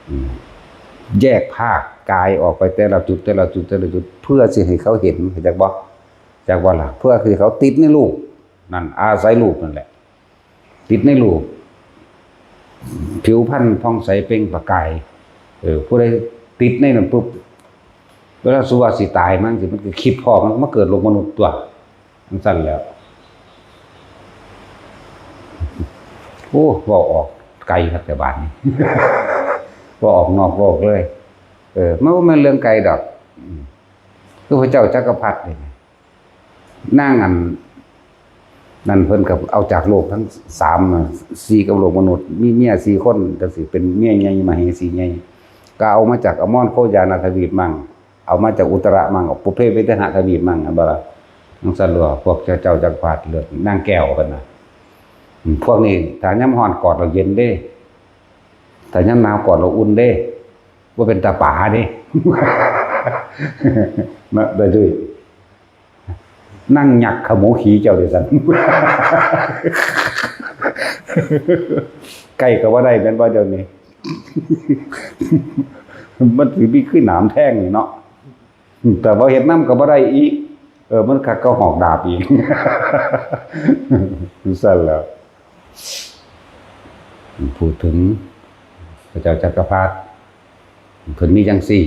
อืม แยกภาคกายออกไปแต่ละจุด แต่ละจุด แต่ละจุด เพื่อสิให้เขาเห็น เข้าใจบ่ จักบ่ล่ะ เพื่อสิเขาติดในรูป นั่น อาศัยรูปนั่นแหละ ติดในรูป ผิวพรรณผ่องใสเปล่งประกาย เออ ผู้ใดติดในนั้นปุ๊บ เวลาสุว่าสิตายมันสิ มันก็คิดพ้อมันมาเกิดโลกมนุษย์ตัว จั่งซั้นแล้ว โอ้ เว้าออกไกลคักแต่บาดนี้ เว้าออกนอกโลกเลย เออ มันบ่แม่นเรื่องไกลดอก อืม คือพระเจ้าจักรพรรดินี่ นางอัน นั่นเพิ่นก็เอาจากโลกทั้งสามน่ะ สี่กับโลกมนุษย์ มีเมียสี่คน จั่งซี้ เป็นเมียใหญ่ มเหสีใหญ่ ก็เอามาจากอมรโคยานาทวีปมั่ง เอามาจากอุตระมั่ง เอาปุพเพวิเทหะทวีปมั่ง อันบ่ล่ะ จั่งซั้นหลวง พวกเจ้าจักรพรรดิเลิศ นางแก้วเพิ่นน่ะ อืม พวกนี้ถ้ายามร้อนกอดแล้วเย็นเด้ ถ้ายามหนาวกอดแล้วอุ่นเด้ บ่เป็นตาป๋าเด้ นะ ได้ด้วย นั่งยักขมูขี่เจ้าเด้อซั่น ใกล้ก็บ่ได้แม่นบ่เดี๋ยวนี้ มันสิมีคือหนามแทงนี่เนาะ แต่ว่าเฮ็ดนำก็บ่ได้อีก เออ มันคักก็หอกดาบอีก ซั่นแหละ พูดถึงพระเจ้าจักรพรรดิ เพิ่นมีจังซี่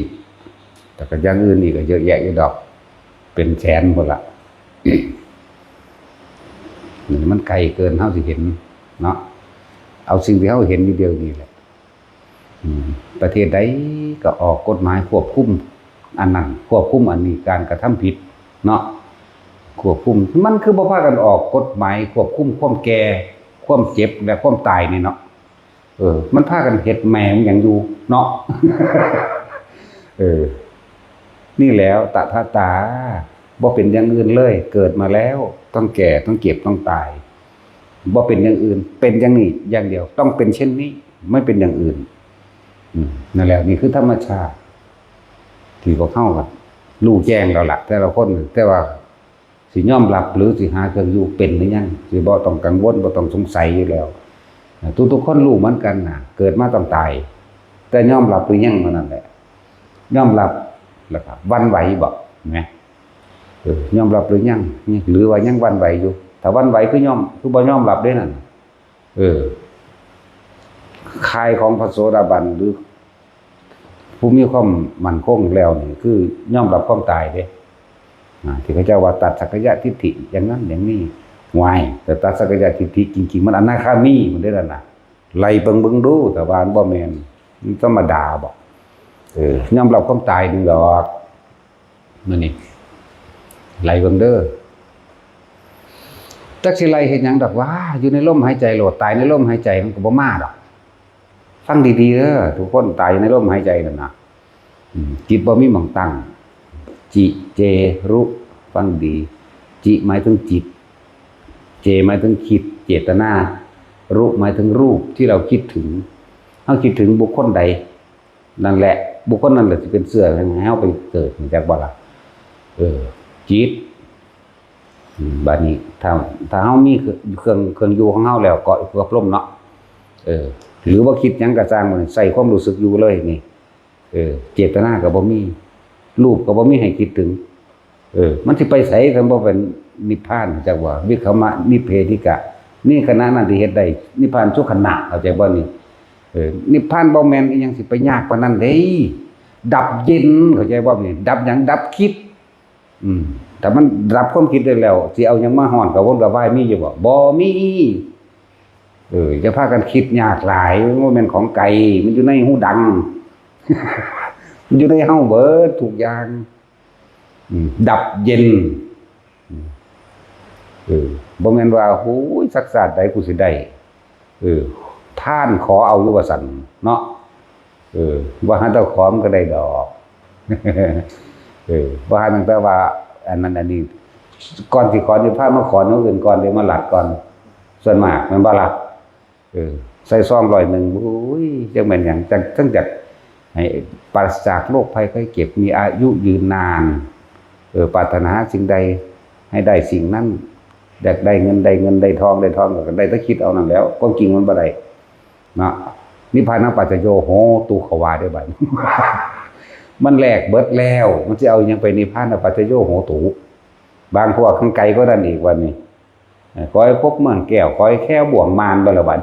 แต่ก็อย่างอื่นอีกก็เยอะแยะอยู่ดอก เป็นแสนพุ้นละ นี่มันไกลเกินเฮาสิเห็นเนาะ เอาสิ่งที่เฮาเห็นอยู่เดี๋ยวนี้แหละ อืม ประเทศใดก็ออกกฎหมายควบคุมอันนั้น ควบคุมอันนี้ การกระทำผิดเนาะ ควบคุม มันคือบ่พากันออกกฎหมายควบคุมความแก่ ความเจ็บ และความตายนี่เนาะ เออ มันพากันเฮ็ดแม่งหยังอยู่เนาะ เออ นี่แหล้ว ตถาตา บ่เป็นอย่างอื่นเลย เกิดมาแล้ว ต้องแก่ ต้องเจ็บ ต้องตาย บ่เป็นอย่างอื่น เป็นอย่างนี้อย่างเดียว ต้องเป็นเช่นนี้ ไม่เป็นอย่างอื่น อืม นั่นแหละ นี่คือธรรมชาติ ที่พวกเฮาก็รู้แจ้งแล้วล่ะ แต่ละคน แต่ว่าสิยอมรับหรือสิหาเครื่องอยู่เป็นหรือยัง สิบ่ต้องกังวล บ่ต้องสงสัยอยู่แล้ว ทุกๆคนรู้เหมือนกันน่ะ เกิดมาต้องตาย แต่ยอมรับหรือยังเท่านั้นแหละ ยอมรับแล้วก็หวั่นไหวบ่ เห็นไหม เออ ยอมรับหรือยัง หรือว่ายังหวั่นไหวอยู่ ถ้าหวั่นไหวคือยอม คือบ่ยอมรับเด้นั่น เออ ข่ายของพระโสดาบันหรือ ผู้มีความมั่นคงแล้วนี่ คือยอมรับความตายเด้ อ่า ที่เขาเจ้าว่าตัดสักกายทิฏฐิอย่างนั้นอย่างนี้ วาย แต่ตัดสักกายทิฏฐิจริงๆ มันอนาคามีมันได้แล้วนะ ไล่เบิ่งเบิ่งดู แต่ว่ามันบ่แม่น มันธรรมดาบ่ เออ ยอมรับความตายนี่ดอก มื้อนี้ ไล่เบิ่งเด้อ จักสิไล่เฮ็ดหยังดอกว่า อยู่ในลมหายใจโลด ตายในลมหายใจมันก็บ่มาดอก ฟังดีๆเด้อ ทุกคน ตายอยู่ในลมหายใจนั่นนะ อืม จิตบ่มีหม่องตั้ง จิ เจ รุ ฟังดี จิหมายถึงจิต เจหมายถึงคิด เจตนา รุหมายถึงรูปที่เราคิดถึง เฮาคิดถึงบุคคลใด นั่นแหละ บุคคลนั้นแหละสิเป็นเชื้อให้เฮาไปเกิด รู้จักบ่ล่ะ เออ จิต อืม บัดนี้ ถ้า ถ้าเฮามีเครื่อง เครื่องอยู่ของเฮาแล้ว เกาะอยู่กับลมเนาะ เออ หรือว่าคิดหยังก็ซ่าง มันใส่ความรู้สึกอยู่เลยนี่ เออ เจตนาก็บ่มี รูปก็บ่มีให้คิดถึง เออ มันสิไปไสคันบ่เป็นนิพพาน จักว่า วิคัมมะนิพเพธิกะ นี่ขณะนั้นที่เฮ็ดได้ นิพพานสุขณะ เข้าใจบ่นี่ เออ นิพพานบ่แม่นอีหยังสิไปยากปานนั้นเด้ ดับเย็น เข้าใจบ่นี่ ดับหยัง ดับคิด อืม ถ้ามันดับความคิดได้แล้ว สิเอาหยังมาฮ้อนกระวนกระวายมีอยู่บ่ บ่มี เออ อย่าพากันคิดยากหลาย มันบ่แม่นของไกล มันอยู่ในหูดัง มันอยู่ในเฮาเบิดทุกอย่าง อืม ดับเย็น อืม เออ บ่แม่นว่า โอ้ย สักชาติใดกูสิได้ เออ ทานขอเอาอยู่ว่าซั่นเนาะ เออ บ่หาแต่ขอมันก็ได้ดอก เออ บ่หาตั้งแต่ว่า อันนั้นอันนี้ ก่อนสิขอนิพพานมาขอแนวอื่นก่อน เดี๋ยวมาลัดก่อน ส่วนมากแม่นบ่ล่ะ เออ ใส่ซองร้อยหนึ่ง โอ้ย จักแม่นหยัง จัก จักอยากให้ปราศจากโรคภัยไข้เจ็บ มีอายุยืนนาน เออ ปรารถนาสิ่งใดให้ได้สิ่งนั้น อยากได้เงินได้เงิน ได้ทองได้ทอง ก็ได้แต่คิดเอานั่นแหล้ว ความจริงมันบ่ได้เนาะ นิพพานังปัจจโยโหตุ เขาว่าเด้บัดนี้ มันแลกเบิดแล้ว มันสิเอาหยังไปนิพพานังปัจจโยโหตุ บางพวกข้างไกลก็นั่นอีกวันนี้ เออ ขอให้พบเมืองแก้ว ขอให้แคล้วบ่วงมารไปละบัด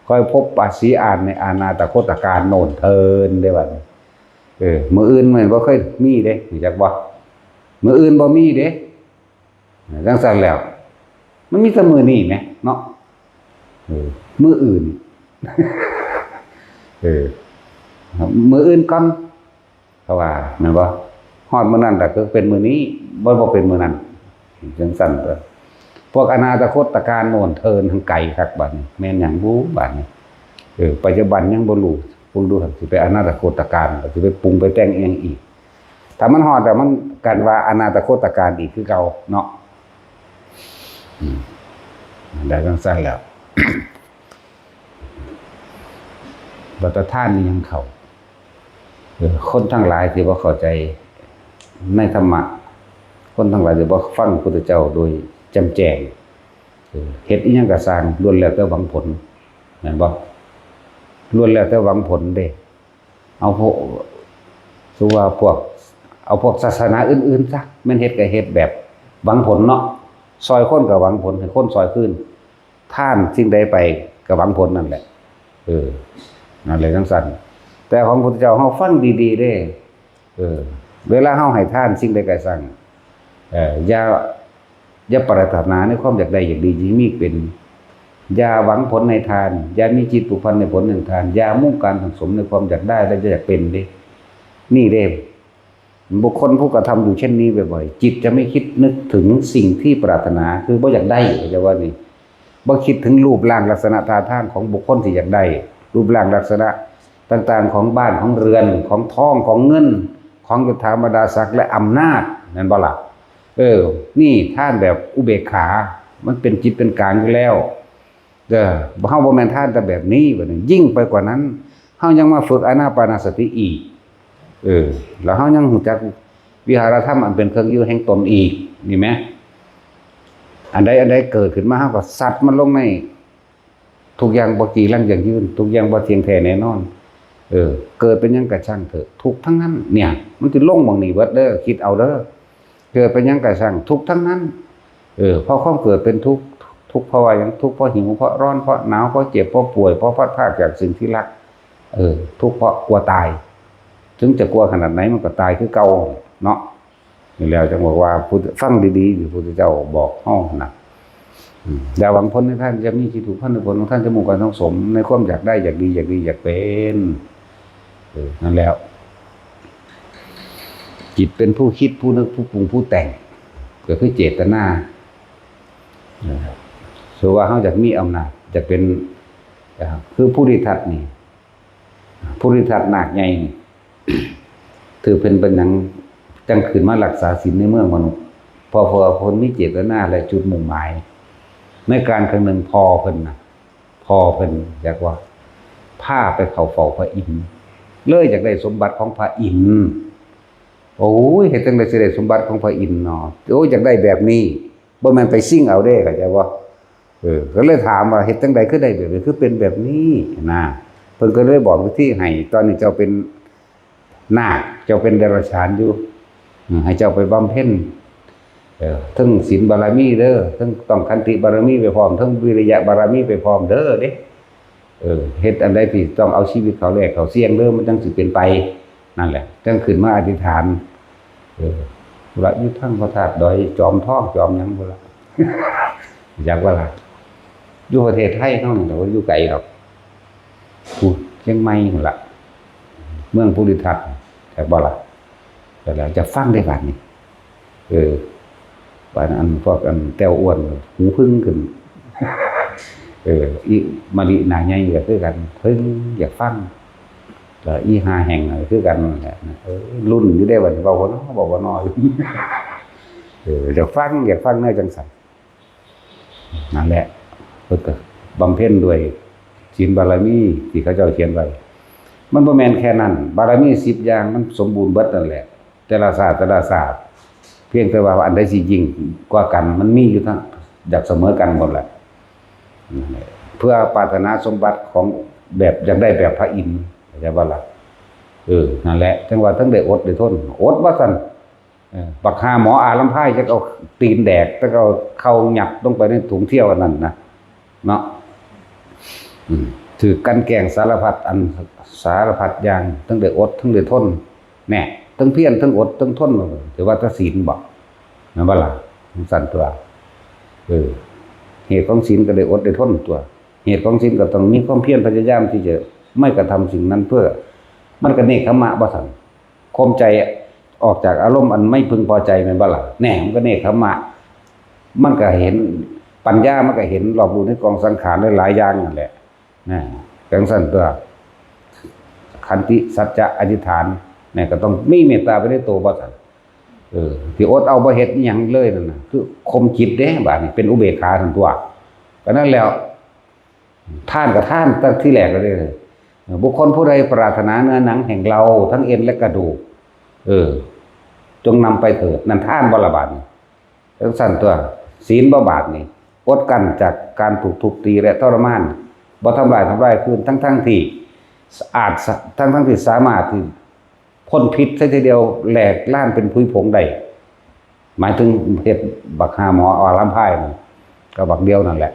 ขอให้พบปาสีอานในอาณาตะคตการโน่นเทินได้บัด เออ มื้ออื่นมันบ่เคยมีเด้ รู้จักบ่ มื้ออื่นบ่มีเด้ จังซั่นแล้ว มันมีแต่มื้อนี้แหมเนาะ เออ มื้ออื่น เออ มื้ออื่นก่อน เขาว่า แม่นบ่ ฮอดมื้อนั้นล่ะคือเป็นมื้อนี้ บ่ บ่เป็นมื้อนั้น จังซั่นเด้อ พวกอนาตะคตการโน่นเทินทางไกลคักบัดนี้ แม่นหยังบุบัดนี้ เออ ปัจจุบันยังบ่รู้ เบิ่งดูหั่น สิไปอนาตะคตการ สิไปปรุงไปแต่งอีหยังอีก ถ้ามันฮอดแล้วมันกันว่าอนาตะคตการอีกคือเก่าเนาะ อืม ได้จังซั่นแล้ว บัดตาท่านนี่ยังเข้า เออ คนทั้งหลายที่บ่เข้าใจในธรรมะ คนทั้งหลายจะบ่ฟังพุทธเจ้าโดยแจ่มแจ้ง เออ เฮ็ดอิหยังก็สร้าง ล้วนแล้วแต่หวังผล แม่นบ่? ล้วนแล้วแต่หวังผลเด้ เอาพวก คือว่าพวก เอาพวกศาสนาอื่นๆซะ แม่นเฮ็ดก็เฮ็ดแบบหวังผลเนาะ ซอยคนก็หวังผล ให้คนซอยคืน ทานสิ่งใดไปก็หวังผลนั่นแหละ เออ นั่นแหละจั่งซั้น แต่ของพุทธเจ้าเฮาฟังดีๆเด้ เออ เวลาเฮาให้ทานสิ่งใดก็ซั้ง เออ อย่า อย่าปรารถนาในความอยากได้อยากดีที่มีเป็น อย่าหวังผลในทาน อย่ามีจิตผูกพันในผลแห่งทาน อย่ามุ่งการสั่งสมในความอยากได้และอยากเป็นเด้ นี่เด้ บุคคลผู้กระทำอยู่เช่นนี้บ่อยๆ จิตจะไม่คิดนึกถึงสิ่งที่ปรารถนา คือบ่อยากได้ เขาจะว่านี่ บ่คิดถึงรูปร่างลักษณะท่าทางของบุคคลที่อยากได้ รูปร่างลักษณะต่างๆ ของบ้าน ของเรือน ของทอง ของเงิน ของยศถาบรรดาศักดิ์และอำนาจ แม่นบ่ล่ะ? เออ นี่ทานแบบอุเบกขา มันเป็นจิตเป็นกลางอยู่แล้ว เด้อ เฮาบ่แม่นทานแต่แบบนี้ บัดนี้ยิ่งไปกว่านั้น เฮายังมาฝึกอานาปานสติอีก เออ แล้วเฮายังรู้จักวิหารธรรมอันเป็นเครื่องอยู่แห่งตนอีก นี่แหม อันใดอันใดเกิดขึ้นมา เฮาก็สัตว์มันลงใน ทุกอย่างบ่จีรังยั่งยืน ทุกอย่างบ่เที่ยงแท้แน่นอน เออ เกิดเป็นหยังก็ช่างเถอะ ทุกข์ทั้งนั้น เนี่ย มันสิลงหม่องนี้เบิดเด้อ คิดเอาเด้อ เกิดเป็นหยังก็ช่าง ทุกข์ทั้งนั้น เออ เพราะความเกิดเป็นทุกข์ ทุกข์เพราะว่าหยัง ทุกข์เพราะหิว เพราะร้อน เพราะหนาว เพราะเจ็บ เพราะป่วย เพราะพลัดพรากจากสิ่งที่รัก เออ ทุกข์เพราะกลัวตาย ถึงจะกลัวขนาดไหนมันก็ตายคือเก่าเนาะ นี่แล้วจั่งบอกว่า พุทธ- ฟังดีๆ ที่พุทธเจ้าบอกเฮานะ อืม อย่าหวังผลในทาน อย่ามีจิตผูกพันในผลของทาน อย่ามุ่งการสั่งสมในความอยากได้ อยากดี อยากดี อยากเป็น เออ นั่นแล้ว จิตเป็นผู้คิด ผู้นึก ผู้ปรุง ผู้แต่ง ก็คือเจตนา เออ สมมุติว่าเฮาอยากมีอำนาจ อยากเป็น เอ่อ คือภูริทัตนี่ ภูริทัตนาคใหญ่นี่ ถือเพิ่นเป็นหยังจั่งขึ้นมารักษาศีลในเมืองมนุษย์ เพราะ เพราะว่าเพิ่นมีเจตนาและจุดมุ่งหมาย ในกาลครั้งหนึ่งพ่อเพิ่นน่ะ พ่อเพิ่นอยากว่าพาไปเข้าเฝ้าพระอินทร์ เลยอยากได้สมบัติของพระอินทร์ โอ้ย เฮ็ดจั่งใดสิได้สมบัติของพระอินทร์เนาะ โอ้ย อยากได้แบบนี้ บ่แม่นไปชิงเอาเด้ เข้าใจบ่? เออ ก็เลยถามว่า เฮ็ดจั่งใดคือได้แบบนี้ คือเป็นแบบนี้นะ เพิ่นก็เลยบอกวิธีให้ ตอนนี้เจ้าเป็นนาค เจ้าเป็นเดรัจฉานอยู่ อืม ให้เจ้าไปบำเพ็ญ เออ ทั้งศีลบารมีเด้อ ทั้งต้องขันติบารมีไปพร้อม ทั้งวิริยะบารมีไปพร้อมเด้อเด้ เออ เฮ็ดอันใดที่ต้องเอาชีวิตเขาแลกเขาเสี่ยงเด้อ มันจั่งสิเป็นไป นั่นแหละ จั่งขึ้นมาอธิษฐาน เออ พุ้นละ อยู่เทิงพระธาตุดอยจอมทองจอมหยังพุ้นละ อยากว่าล่ะ อยู่ประเทศไทยเฮานี่แหละ บ่อยู่ไกลดอก พุ้น เชียงใหม่พุ้นละ เมืองภูริทัตน์ จักบ่ล่ะ แต่แล้วจะฟังได้บัดนี้ เออ บัดอันพวกอันแต้วอ้วน หูผึ้งขึ้น เออ อีมะลิหน้าใหญ่ก็คือกัน ผึ้งอยากฟัง แล้วอีห้าแห่งก็คือกันนั่นแหละ เออ ลุ้นอยู่เด้ บัดนี้ เว้าบ่น้อ เว้าบ่น้อ เออ อยากฟัง อยากฟังแนวจั่งซั้น นั่นแหละ เพิ่นก็บำเพ็ญด้วยศีลบารมีที่เขาเจ้าเขียนไว้ มันบ่แม่นแค่นั้น บารมีสิบอย่างมันสมบูรณ์เบิดนั่นแหละ แต่ละชาติ แต่ละชาติ เพียงแต่ว่าอันใดสิยิ่งกว่ากัน มันมีอยู่ทั้ง อยากเสมอกันหมดแหละ นั่นแหละ เพื่อปรารถนาสมบัติของแบบอยากได้แบบพระอินทร์ เข้าใจบ่ล่ะ? เออ นั่นแหละ จั่งว่าทั้งได้อดได้ทน อดว่าซั่น เออ บักห่าหมออาลำไพจั่งเอาตีนแดก จั่งเอาเข่ายัดลงไปในถุงเที่ยวอันนั้นนะ เนาะ อืม ถืกกลั่นแกล้งสารพัดอัน สารพัดอย่าง ทั้งได้อด ทั้งได้ทน แน่ ทั้งเพียร ทั้งอด ทั้งทน ถือว่าแต่ศีลบ่ แม่นบ่ล่ะ? จั่งซั้นตั่ว เออ เหตุของศีลก็ได้อดได้ทนตั่ว เหตุของศีลก็ต้องมีความเพียรพยายามที่จะไม่กระทำสิ่งนั้นเพื่อ มันก็เนกขัมมะบ่ซั่น ข่มใจออกจากอารมณ์อันไม่พึงพอใจแม่นบ่ล่ะ? แน่ มันก็เนกขัมมะ มันก็เห็น ปัญญามันก็เห็นรอบรู้ในกองสังขารหลายๆอย่างนั่นแหละ นะ จั่งซั้นตั่ว ขันติ สัจจะ อธิษฐาน เนี่ย ก็ต้องมีเมตตาไปในตัวบ่ซั่น เออ ที่อดเอาบ่เฮ็ดอิหยังเลยนั่นน่ะ คือข่มจิตเด้ บาดนี้เป็นอุเบกขาซั่นตั่ว ก็นั่นแล้ว ทานก็ทานตั้งที่แรกแล้วเด้อ บุคคลผู้ใดปรารถนาเนื้อหนังแห่งเราทั้งเอ็นและกระดูก เออ จงนำไปเถิด นั่นทานบ่ล่ะบาดนี้ จั่งซั้นตั๊ว ศีลบ่บาดนี่ อดกั้นจากการถูกทุบตีและทรมาน บ่ทำลายทำลายคืน ทั้งๆที่อาจ ทั้งๆที่สามารถที่พ่นพิษซะทีเดียวแหลกล่านเป็นผุยผงได้ หมายถึงเฮ็ดบักห่าหมออารัมภายนั่น ก็บักเดียวนั่นแหละ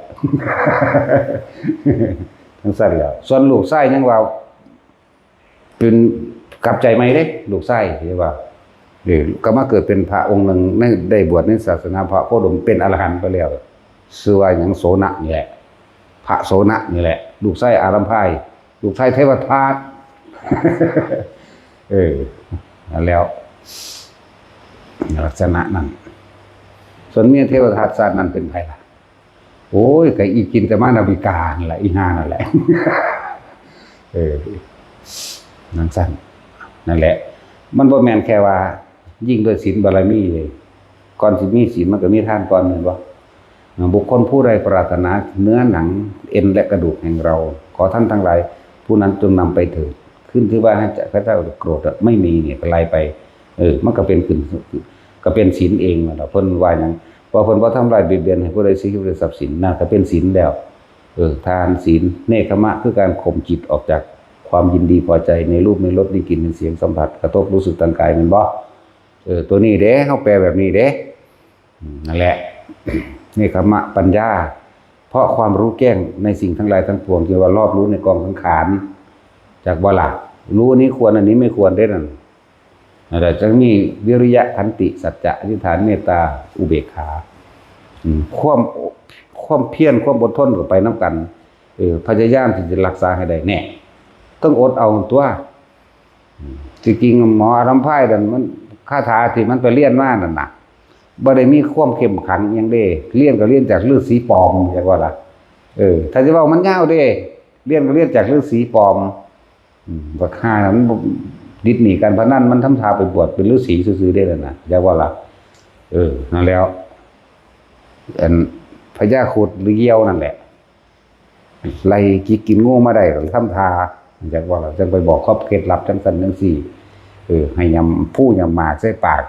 จั่งซั้นแหล้ว ส่วนลูกชายยังว่า เป็นกลับใจใหม่เด้ ลูกชายที่ว่า เออ ก็มาเกิดเป็นพระองค์หนึ่งใน ได้บวชในศาสนาพระโคดม เป็นอรหันต์ไปแล้ว ชื่อว่าหยัง โสณะนี่แหละ พระโสณะนี่แหละ ลูกชายอารัมภาย ลูกชายเทวทัต เออ นั่นแล้ว ลักษณะนั้น ส่วนเมียเทวทัตชาตินั้นเป็นไผล่ะ โอ้ย ก็อีกินจะมานาวิกานั่นแหละ อีห่านั่นแหละ เออ จั่งซั้น นั่นแหละ มันบ่แม่นแค่ว่า ยิ่งด้วยศีลบารมีเลย ก่อนสิมีศีลมันก็มีทานก่อน แม่นบ่ บุคคลผู้ใดปรารถนาเนื้อหนังเอ็นและกระดูกแห่งเรา ขอท่านทั้งหลายผู้นั้นจงนำไปเถิด ขึ้นชื่อว่าให้ข้าพเจ้าโกรธอะ ไม่มีเนี่ย ก็ไล่ไป เออ มันก็เป็นขึ้น ก็เป็นศีลเองนั่นแหละ เพิ่นว่าหยัง ว่าเพิ่นบ่ทำร้ายเบียดเบียนให้ผู้ใดเสียชีวิตหรือทรัพย์สิน นั่นก็เป็นศีลแล้ว เออ ทานศีล เนกขมะ คือการข่มจิตออกจากความยินดีพอใจในรูป ในรส ในกลิ่น ในเสียงสัมผัส กระทบรู้สึกทางกาย แม่นบ่ เออ ตัวนี้เด้ เฮาแปลแบบนี้เด้ อืม นั่นแหละ เนกขมะปัญญา เพราะความรู้แจ้งในสิ่งทั้งหลายทั้งปวง ที่ว่ารอบรู้ในกองสังขาร จักบ่ล่ะ รู้อันนี้ควร อันนี้ไม่ควรเด้นั่น นั่นแหละ จั่งมีวิริยะ ขันติ สัจจะ อธิษฐาน เมตตา อุเบกขา อืม ความ ความเพียร ความอดทนก็ไปนำกัน เออ พยายามที่จะรักษาให้ได้ แน่ ต้องอดเอาตั๊ว อืม ที่จริงหมออารัมภายนั่นมัน คาถาที่มันไปเรียนมานั่นน่ะ บ่ได้มีความเข้มขังอิหยังเด้ เรียนก็เรียนจากฤาษีปลอม จักว่าล่ะ เออ ถ้าสิเว้ามันยาวเด้ เรียนก็เรียนจากฤาษีปลอม อืม บักห่านั่นมันบ่ ติดหนี้การพนัน มันทำท่าไปบวชเป็นฤาษีซื่อๆเด้นั่นน่ะ จักว่าล่ะ เออ นั่นแล้ว อันพญาครุฑหรือเหยี่ยวนั่นแหละ ไล่จิกกินงูมาได้ก็ทำท่า จักว่าล่ะ จั่งไปบอกครอบเคล็ดลับจั่งซั้นจั่งซี้ เออ ให้ยำผู้ยำหมากใส่ปาก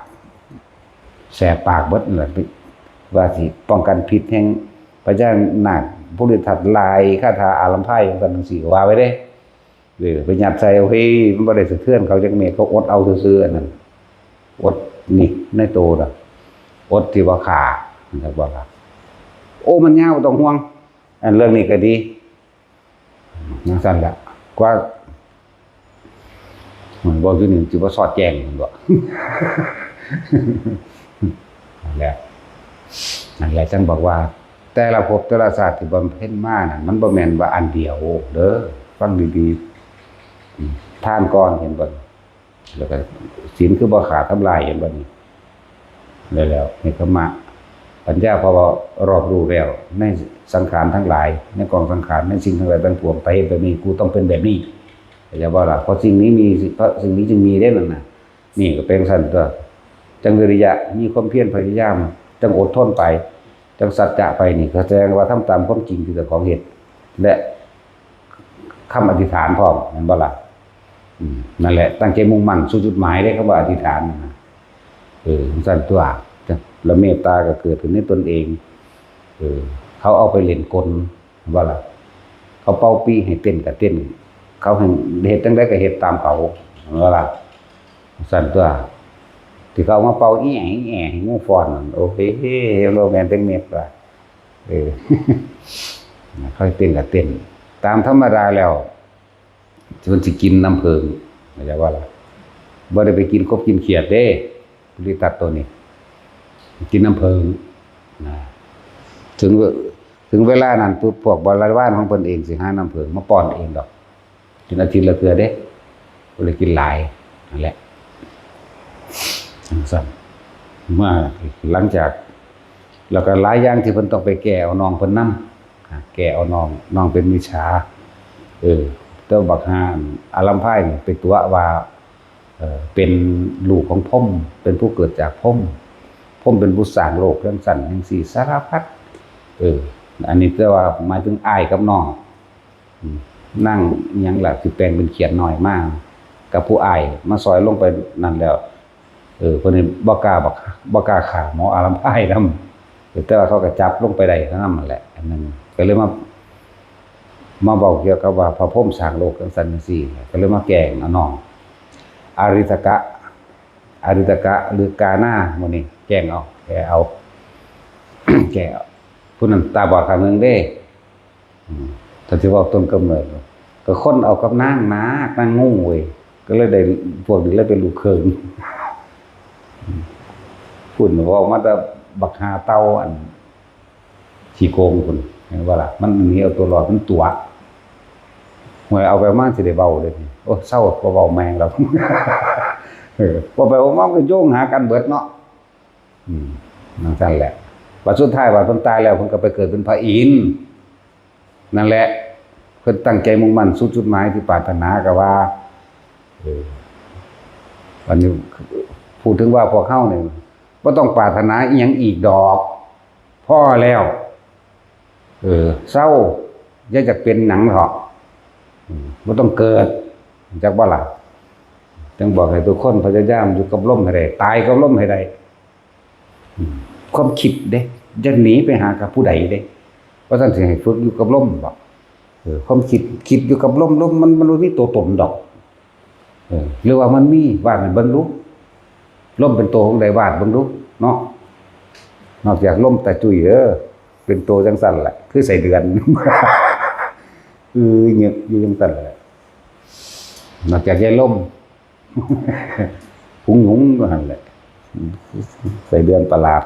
แสบปากเบิดนั่นแหละ ว่าสิป้องกันพิษแห่งพญานาค ผู้ฤทธิ์ทัดลายคาถาอารัมภายจั่งซั้นจั่งซี้ ว่าไว้เด้ เออ ไปยัดใส่ โอ้ย มันบ่ได้สะเทือนเขาจักเม็ด เขาอดเอาซื่อๆ อันนั้น อดนี่ในโตน่ะ อดที่ว่าฆ่า จักว่าล่ะ โอ้ มันยาว บ่ต้องห่วง อันเรื่องนี้ก็ดี จั่งซั้นแหละ กว่า มันเว้าอยู่นี่สิบ่สอดแจ้ง มันบ่ นั่นแหละ นั่นแหละ จั่งบอกว่า แต่ละภพแต่ละชาติที่บำเพ็ญมานั่น มันบ่แม่นว่าอันเดียวเด้อ ฟังดีๆ อืม ทานก่อน เห็นบ่ แล้วก็ศีลคือบ่ขาดทำลาย เห็นบ่นี่ แล้ว แล้วเนกขมะปัญญา เพราะว่ารอบรู้แล้วในสังขารทั้งหลาย ในกองสังขาร ในสิ่งทั้งหลายทั้งปวง ถ้าเฮ็ดแบบนี้ กูต้องเป็นแบบนี้ เข้าใจบ่ล่ะ เพราะสิ่งนี้มี เพราะสิ่งนี้จึงมีเด้นั่นน่ะ นี่ก็เป็นจั่งซั้นตั๊ว จั่งวิริยะ มีความเพียรพยายาม จั่งอดทนไป จั่งสัจจะไปนี่ ก็แสดงว่าทำตามความจริงที่เจ้าของเฮ็ด และคำอธิษฐานพร้อม แม่นบ่ล่ะ อืม นั่นแหละ ตั้งใจมุ่งมั่นสู่จุดหมายเด้ คำว่าอธิษฐานนั่นน่ะ เออ จั่งซั้นตั๊ว แล้วเมตตาก็เกิดขึ้นในตนเอง เออ เขาเอาไปเล่นกล ว่าล่ะ เขาเป่าปีให้เต้นก็เต้น เขาให้เฮ็ดจั่งใดก็เฮ็ดตามเขา ว่าล่ะ จั่งซั้นตั๊ว ที่เขาเอามาเป่าอีแอะอีแอะให้งูฟ้อนนั่น โอ้ย บ่แม่นจักเม็ดว่ะ เออ เขาให้เต้นก็เต้น ตามธรรมดาแล้ว เพิ่นสิกินน้ำผึ้ง เข้าใจบ่ล่ะ บ่ได้ไปกินกบกินเขียดเด้ ผู้ฤทธิ์ทัดตัวนี้ กินน้ำผึ้ง นะ ถึงเว- ถึงเวลานั้นปุ๊บ พวกบริวารของเพิ่นเองสิหาน้ำผึ้งมาป้อนเองดอก กินอาทิตย์ละเทื่อเด้ บ่ได้กินหลาย นั่นแหละ จั่งซั้น เมื่อหลังจาก แล้วก็หลายอย่างที่เพิ่นต้องไปแก้เอาน้องเพิ่นนำ อ่า แก้เอาน้อง น้องเป็นมิจฉา เออ แต่ว่าบักห่าอารัมภายนี่ไปตั๋วว่า เอ่อ เป็นลูกของพรหม เป็นผู้เกิดจากพรหม พรหมเป็นผู้สร้างโลกจั่งซั้นจั่งซี้ สารพัด เออ อันนี้แต่ว่าหมายถึงอ้ายกับน้อง อืม นางอิหยังล่ะ สิแปลงเป็นเขียดน้อยมา กับผู้อ้ายมาซอยลงไปนั่นแล้ว เออ เพิ่นนี่บ่กล้าบัก บ่กล้าฆ่าหมออารัมพายนำ แต่ว่าเขาก็จับลงไปได้นำนั่นแหละ อันนั้นก็เลยมา มาเว้าเกี่ยวกับว่าพระพรหมสร้างโลกจังซั่นจังซี่ ก็เลยมาแกล้งเอาน้อง อาริตกะ อาริตกะ หรือกาหน้าหมู่นี้ แกล้งเอา แก้เอา แก้เอา ผู้นั้นตาบอดข้างหนึ่งเด้ อืม ถ้าสิเว้าต้นกำเนิด ก็คนเอากับนางนาค นางงูเว้ย ก็เลยได้ พวกนี้เลยเป็นลูกเขย อืม พุ่นเว้ามาแต่บักหาเต่าอันขี้โกงพุ่น เห็นบ่ล่ะ มันหนีเอาตัวรอด มันตั๋ว ห่วย เอาไปมาสิได้เว้าเด้ โอ้ เซา บ่เว้าแม่งดอก เออ เว้าไปเว้ามามันก็โยงหากันเบิดเนาะ อืม จั่งซั่นแหละ บัดสุดท้ายบัดเพิ่นตายแล้ว เพิ่นก็ไปเกิดเป็นพระอินทร์ นั่นแหละ เพิ่นตั้งใจมุ่งมั่นสู่จุดหมายที่ปรารถนา ก็ว่า เออ อันนี้พูดถึงว่าพวกเฮานี่บ่ต้องปรารถนาอิหยังอีกดอก พอแล้ว เออ เซา อย่าอยากเป็นหยังเถาะ อืม บ่ต้องเกิด จักบ่ล่ะ จั่งบอกให้ทุกคนพยายามอยู่กับลมให้ได้ ตายกับลมให้ได้ อืม ความคิดเด้ อย่าหนีไปหากับผู้ใดเด้ ว่าซั่นสิให้ฝึกอยู่กับลมบ่ เออ ความคิด คิดอยู่กับลม ลมมัน มันบ่มีตัวตนดอก เออ หรือว่ามันมี วาดให้เบิ่งดู ลมเป็นตัวของใด วาดเบิ่งดู เนาะ นอกจากลมตาจุ้ย เออ เป็นตัวจั่งซั่นแหละ คือไส้เดือน อือ เงือกอยู่จั่งซั่นแหละ นอกจากยายลม หุงหุงอยู่หั่นแหละ ไส้เดือนประหลาด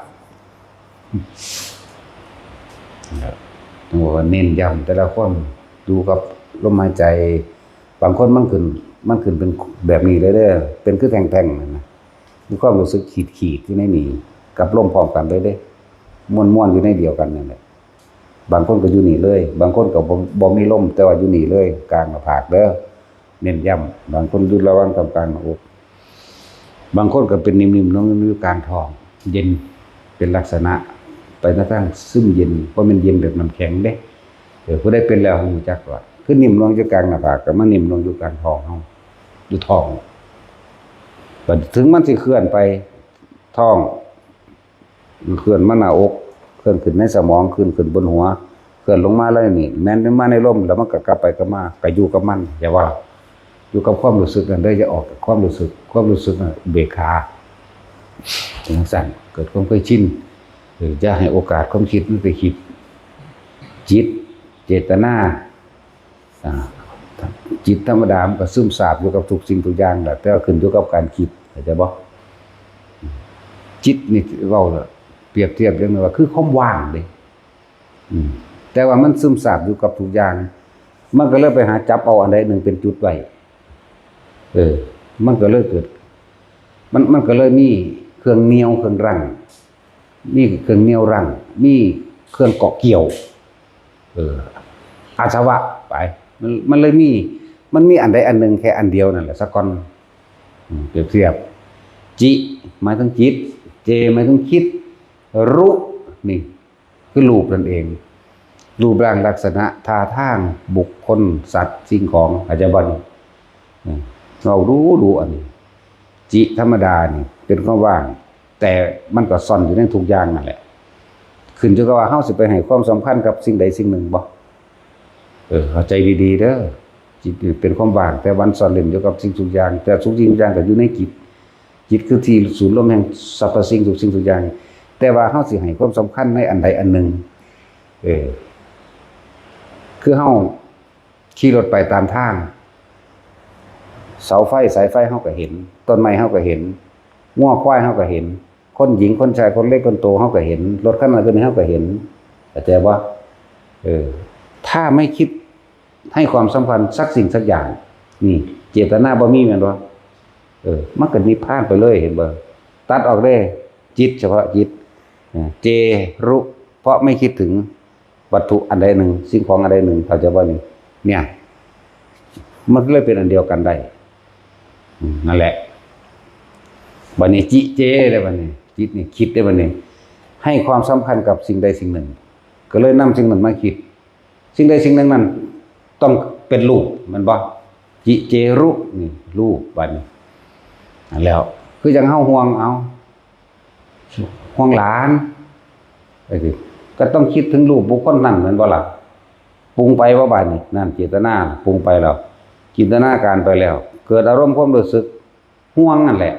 จั่งว่าเน้นย้ำแต่ละคน อยู่กับลมหายใจ บางคนมันขึ้น มันขึ้นเป็นแบบนี้เลยเด้อ เป็นคือแท่งๆนั่นนะ มีความรู้สึกขีดๆอยู่ในนี้ กับลมพร้อมกันเลยเด้ ม่วนๆอยู่ในเดียวกันนั่นแหละ บางคนก็อยู่นี่เลย บางคนก็บ่ บ่มีลม แต่ว่าอยู่นี่เลย กลางหน้าผากเด้อ เน้นย้ำ บางคนอยู่ระหว่างตรงกลางหน้าอก บางคนก็เป็นนิ่มๆ นุ่มๆ อยู่กลางท้อง เย็น เป็นลักษณะไปในทางซึมเย็น บ่แม่นเย็นแบบน้ำแข็งเด้ เออ ผู้ใดเป็นแล้วรู้จักว่า คือนิ่มลงอยู่กลางหน้าผาก ก็มานิ่มลงอยู่กลางท้องเฮา อยู่ท้อง บัดถึงมันสิเคลื่อนไปท้อง เคลื่อนมาหน้าอก เคลื่อนขึ้นในสมอง ขึ้น ขึ้นบนหัว เคลื่อนลงมาแล้วนี่ แม่นมันมาในลม แล้วมันก็กลับไปกลับมา ก็อยู่กับมัน อย่าว่า อยู่กับความรู้สึกนั่นเด้อ อย่าออกจากความรู้สึก ความรู้สึกน่ะอุเบกขา จั่งซั่น เกิดความเคยชิน เออ อย่าให้โอกาสความคิดมันไปคิด จิต เจตนา อ่า จิตธรรมดามันก็ซึมซาบอยู่กับทุกสิ่งทุกอย่างแหละ แต่ว่าขึ้นอยู่กับการคิด เข้าใจบ่ จิตนี่เว้าแล้ว เปรียบเทียบอย่างหนึ่งว่าคือความว่างเด้ อืม แต่ว่ามันซึมซาบอยู่กับทุกอย่าง มันก็เลยไปหาจับเอาอันใดหนึ่งเป็นจุดไว้ เออ มันก็เลยเกิด มัน มันก็เลยมีเครื่องเหนี่ยวเครื่องรั้ง มีเครื่องเหนี่ยวรั้ง มีเครื่องเกาะเกี่ยว เออ อาสวะไป มัน มันเลยมี มันมีอันใดอันหนึ่งแค่อันเดียวนั่นแหละ ซะก่อน อืม เปรียบเทียบ จิ หมายถึงจิต เจ หมายถึงคิด รุ นี่ คือรูปนั่นเอง รูปร่างลักษณะท่าทางบุคคล สัตว์ สิ่งของ เข้าใจบ่นี่ อืม เว้าดูดูอันนี้ จิธรรมดานี่เป็นความว่าง แต่มันก็ซ่อนอยู่ในทุกอย่างนั่นแหละ ขึ้นอยู่กับว่าเฮาสิไปให้ความสำคัญกับสิ่งใดสิ่งหนึ่งบ่ เออ เข้าใจดีๆเด้อ จิตนี่เป็นความว่าง แต่มันซ่อนเร้นอยู่กับสิ่งทุกอย่าง แต่ทุกสิ่งทุกอย่างก็อยู่ในจิต จิตคือที่ศูนย์รวมแห่งสรรพสิ่งทุกสิ่งทุกอย่าง แต่ว่าเฮาสิให้ความสำคัญในอันใดอันหนึ่ง เออ คือเฮาขี่รถไปตามทาง เสาไฟสายไฟเฮาก็เห็น ต้นไม้เฮาก็เห็น งัวควายเฮาก็เห็น คนหญิงคนชายคนเล็กคนโตเฮาก็เห็น รถคันนั้นคันนี้เฮาก็เห็น เข้าใจบ่ เออ ถ้าไม่คิดให้ความสำคัญสักสิ่งสักอย่าง นี่ เจตนาบ่มีแม่นบ่ เออ มันก็นิพพานไปเลย เห็นบ่ ตัดออกเลย จิตเฉพาะจิต เออ เจ รุ เพราะไม่คิดถึงวัตถุอันใดหนึ่ง สิ่งของอันใดหนึ่ง เข้าใจบ่นี่ เนี่ย มันเลยเป็นอันเดียวกันได้ อืม นั่นแหละ บัดนี้จิ เจ เลยบัดนี้ จิตนี่คิดได้บัดนี้ ให้ความสำคัญกับสิ่งใดสิ่งหนึ่ง ก็เลยนำสิ่งนั้นมาคิด สิ่งใดสิ่งหนึ่งนั้นต้องเป็นรูป แม่นบ่ จิ เจ รุ นี่ รูป บัดนี้ นั่นแล้ว คือจั่งเฮาห่วง เอา ห่วงหลาน จั่งซี้ ก็ต้องคิดถึงรูปบุคคลนั้นแม่นบ่ล่ะ ปรุงไปบ่บาดนี้ นั่นเจตนาปรุงไปแล้ว จินตนาการไปแล้ว เกิดอารมณ์ความรู้สึกห่วงนั่นแหละ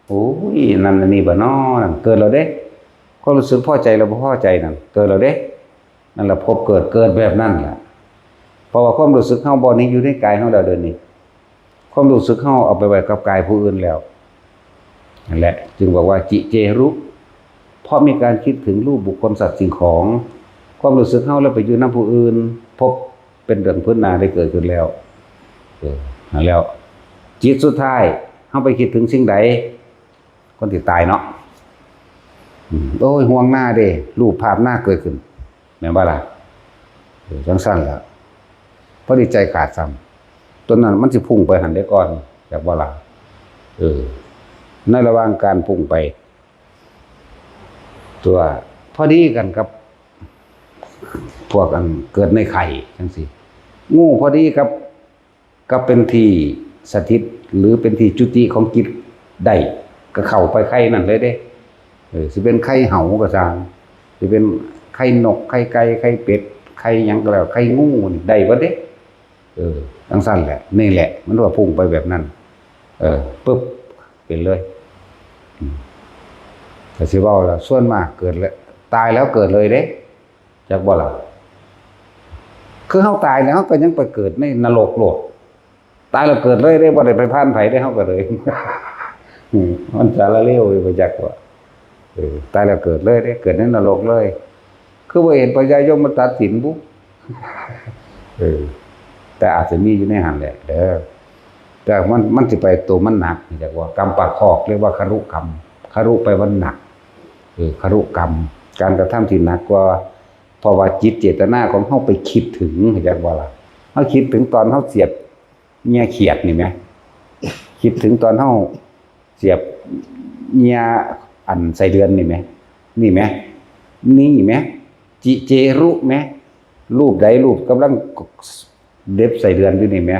โอ้ย นั่นอันนี้บ่น้อ นั่นเกิดแล้วเด้ ความรู้สึกพอใจแล้วบ่พอใจนั่นเกิดแล้วเด้ นั่นแหละภพเกิด เกิดแบบนั้นแหละ เพราะว่าความรู้สึกเฮาบ่นี้อยู่ในกายเฮาแล้วเดี๋ยวนี้ ความรู้สึกเฮาเอาไปไว้กับกายผู้อื่นแล้ว นั่นแหละ จึงบอกว่าจิเจรุ เพราะมีการคิดถึงรูปบุคคลสัตว์สิ่งของ ความรู้สึกเฮาแล้วไปอยู่นำผู้อื่น ภพเป็นเรื่องพื้นหน้าได้เกิดขึ้นแล้ว เออ นั่นแล้ว จิตสุดท้ายเฮาไปคิดถึงสิ่งใด คนที่ตายเนาะ อืม โอ้ย ห่วงหน้าเด้ รูปภาพหน้าเกิดขึ้น แม่นบ่ล่ะ เออ จั่งซั่นล่ะ พอดีใจขาดซ้ำ ตัวนั้นมันสิพุ่งไปหั่นเด้ก่อน จักบ่ล่ะ เออ ในระหว่างการพุ่งไป ตัวพอดีกันกับ พวกอันเกิดในไข่จั่งซี้ งูพอดีกับ กับเป็นที่สถิต หรือเป็นที่จุติของจิตได้ ก็เข้าไปไข่นั่นเลยเด้ เออ สิเป็นไข่เหาก็ซ่าง สิเป็นไข่นก ไข่ไก่ ไข่เป็ด ไข่หยังก็แล้ว ไข่งูนี่ได้เบิดเด้ เออ จั่งซั่นแหละ นี่แหละ มันว่าพุ่งไปแบบนั้น เออ ปึ๊บ เป็นเลย อืม ก็สิเว้าล่ะ ส่วนมากเกิดแล้ว ตายแล้วเกิดเลยเด้ จักบ่ล่ะ คือเฮาตายแล้ว เฮาก็ยังไปเกิดในนรกโลด ตายแล้วเกิดเลยเด้ บ่ได้ไปผ่านไผเด้ เฮาก็เลย อืม มันสารเลวเลย บ่จักว่า เออ ตายแล้วเกิดเลยเด้ เกิดในนรกเลย คือบ่เห็นพญายมมาตัดสินบุ เออ แต่อาจจะมีอยู่ในหั่นแหละเด้อ แต่มัน มันสิไปตัวมันหนัก จักว่ากรรมปากคอก เรียกว่าครุกรรม ครุแปลว่าหนัก เออ ครุกรรม การกระทำที่หนักกว่า เพราะว่าจิตเจตนาของเฮาไปคิดถึง จักบ่ล่ะ เฮาคิดถึงตอนเฮาเสียบเหยี่ยเขียดนี่แหม คิดถึงตอนเฮาเสียบเหยี่ยอันไส้เดือนนี่แหม นี่แหม นี่แหม จิเจรุแหม รูปใดรูปกำลังเด็บไส้เดือนอยู่นี่แหม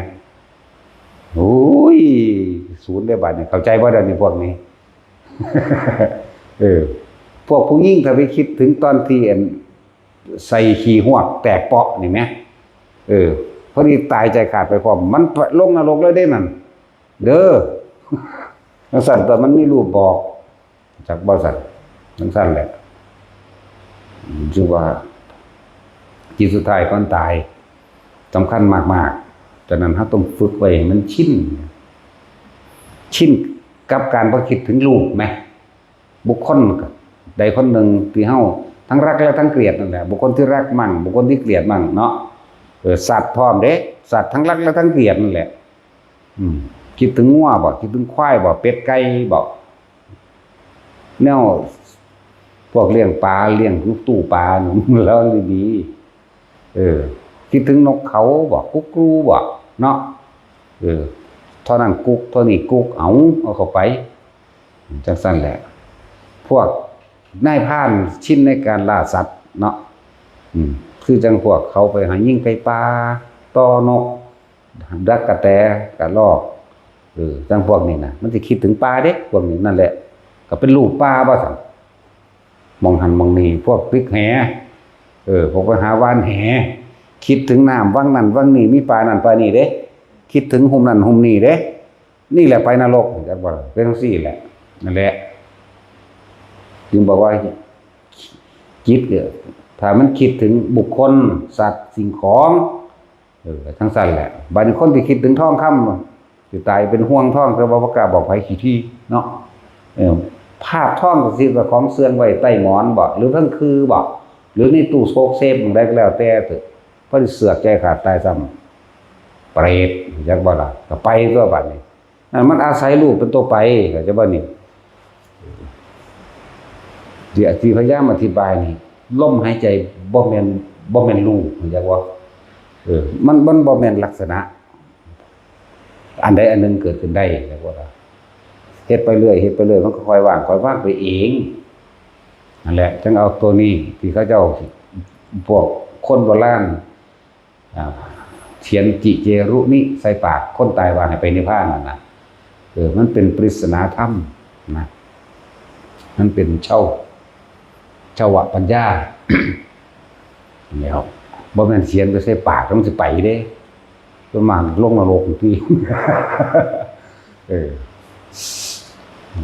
โอ้ย ศูนย์เด้อบาดนี้ เข้าใจบ่เดี๋ยวนี้พวกนี้ เออ พวกผู้หญิงถ้าไปคิดถึงตอนที่อัน ใส่ขี้ฮวกแตกเปาะนี่แหม เออ พอดีตายใจขาดไปพร้อม มันลงนรกเลยเด้นั่น เด้อ จั่งซั่นตัวมันมีรูปบอก จักบ่ซั่น จั่งซั่นแหละ จึงว่า จิตสุดท้ายก่อนตาย สำคัญมากๆ ฉะนั้นเฮาต้องฝึกไว้ให้มันชิน ชินกับการบ่คิดถึงรูปแหม บุคคลใดคนหนึ่งที่เฮาทั้งรักและทั้งเกลียดนั่นแหละ บุคคลที่รักมั่ง บุคคลที่เกลียดมั่งเนาะ เออ สัตว์พร้อมเด้ สัตว์ทั้งรักและทั้งเกลียดนั่นแหละ อืม คิดถึงงัวบ่ คิดถึงควายบ่ เป็ดไก่บ่ แนวพวกเลี้ยงปลา เลี้ยงลูกตู้ปลานี่ แล้วดีๆ เออ คิดถึงนกเขาบ่ กุ๊กรูบ่ เนาะ เออ เท่านั้นกุ๊ก เท่านี้กุ๊ก เอา เอาเข้าไป จั่งซั่นแหละ พวกนายพรานชินในการล่าสัตว์เนาะ อืม คือจั่งพวกเขาไปหายิงไก่ป่า ต่อนก ดักกะแต กะรอก เออ จั่งพวกนี้นะ มันสิคิดถึงป่าเด้ พวกนี้นั่นแหละ ก็เป็นรูปป่าบ่ซั่น หม่องหั่นหม่องนี่ พวกตึกแห เออ พวกไปหาหว่านแห คิดถึงน้ำวังนั่นวังนี่ มีปลานั่นปลานี่เด้ คิดถึงหุ่มนั่นหุ่มนี่เด้ นี่แหละไปนรก จักบ่ล่ะ เป็นจั่งซี้แหละ นั่นแหละ จึงบอกว่า จิตเนี่ย ถ้ามันคิดถึงบุคคล สัตว์ สิ่งของ เออ จั่งซั่นแหละ บาดนี้คนที่คิดถึงทองคำ สิตายเป็นห่วงทอง แต่ว่าบ่กล้าบอกไผขี้ที้เนาะ เออ ภาพทองก็สิเป็นของเสื่องไว้ใต้หมอนบ่ หรือเทิงคือบ่ หรือในตู้โซกเซฟหม่องใดก็แล้วแต่เถอะ พอสิเสือกใจขาดตายซ้ำ เปรต จักบ่ล่ะ ก็ไปตัวบัดนี้ นั่นมันอาศัยรูปเป็นตัวไป เข้าใจบ่นี่ ที่ ที่พยายามอธิบายนี่ ลมหายใจบ่แม่น บ่แม่นรูป เข้าใจบ่ เออ มัน มันบ่แม่นลักษณะ อันใดอันหนึ่งเกิดขึ้นได้ เข้าใจบ่ล่ะ เฮ็ดไปเรื่อย เฮ็ดไปเรื่อย มันก็ค่อยว่าง ค่อยว่างไปเอง นั่นแหละ จั่งเอาตัวนี้ ที่เขาเจ้า พวกคนโบราณ อ่า เขียนจิเจรุนิ ใส่ปากคนตายว่าให้ไปนิพพานนั่นน่ะ เออ มันเป็นปริศนาธรรม นะ มันเป็นเช่า เช่าวะปัญญา แล้วบ่แม่นเขียนไปใส่ปากแล้วมันสิไปเด้ ส่วนมากลงนรกอยู่ที่ เออ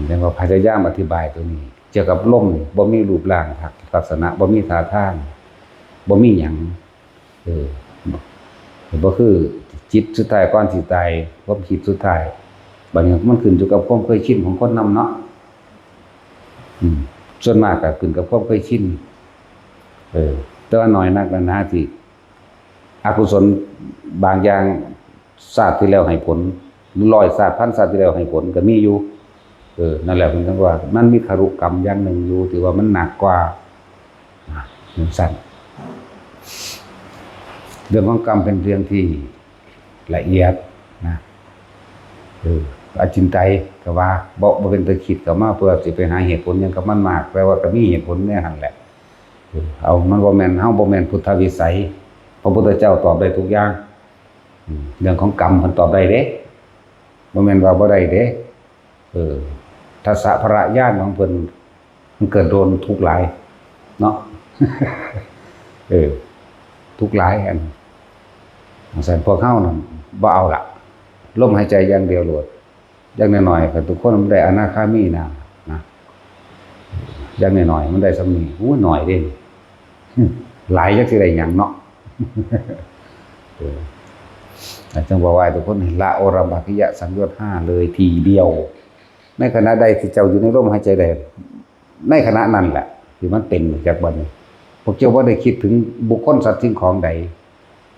เรียกว่าพยายามอธิบายตัวนี้ เกี่ยวกับลมนี่บ่มีรูปร่างลักษณะ บ่มีท่าทาง บ่มีหยัง เออ บ่คือจิตสุดท้ายก่อนสิตาย ความคิดสุดท้าย บัดนี้มันขึ้นอยู่กับความเคยชินของคนนำเนาะ อืม ส่วนมากก็ขึ้นกับความเคยชิน เออ แต่ว่าน้อยนักนะนะที่ อกุศลบางอย่าง ชาติที่แล้วให้ผล ร้อยชาติ พันชาติที่แล้วให้ผลก็มีอยู่ เออ นั่นแหละ เพิ่นจั่งว่า มันมีคารุกรรมอย่างหนึ่งอยู่ ที่ว่ามันหนักกว่า อ่ะ จั่งซั้น เรื่องของกรรมเป็นเรื่องที่ละเอียดนะ เออ อจินไตยก็ว่า บ่ บ่เป็นตาคิดเข้ามาเพื่อสิไปหาเหตุผลหยังกับมันมาก แต่ว่าก็มีเหตุผลในหั้นแหละ เออ เอา มันบ่แม่น เฮาบ่แม่นพุทธวิสัย พระพุทธเจ้าตอบได้ทุกอย่าง อืม เรื่องของกรรมเพิ่นตอบได้เด้ บ่แม่นว่าบ่ได้เด้ เออ ทัสสะพละญาณของเพิ่น มันเกิดโดนทุกข์หลาย เนาะ เออ ทุกข์หลายอัน จั่งซั้นพวกเฮานั่นบ่เอาละ ลมหายใจอย่างเดียวโลด อย่างน้อยๆ ก็ทุกคนมันได้อนาคามีนะ นะ อย่างน้อยๆ มันได้ส่ำนี้ อู้ น้อยเด้ หลายจักสิได้หยังเนาะ เออ จั่งบอกว่าทุกคนให้ละโอรัมภกิยสังโยชน์ห้าเลยทีเดียว ในขณะใดที่เจ้าอยู่ในลมหายใจใด ในขณะนั้นแหละ ที่มันเป็นจากบัดนี้ พวกเจ้าบ่ได้คิดถึงบุคคลสัตว์สิ่งของใด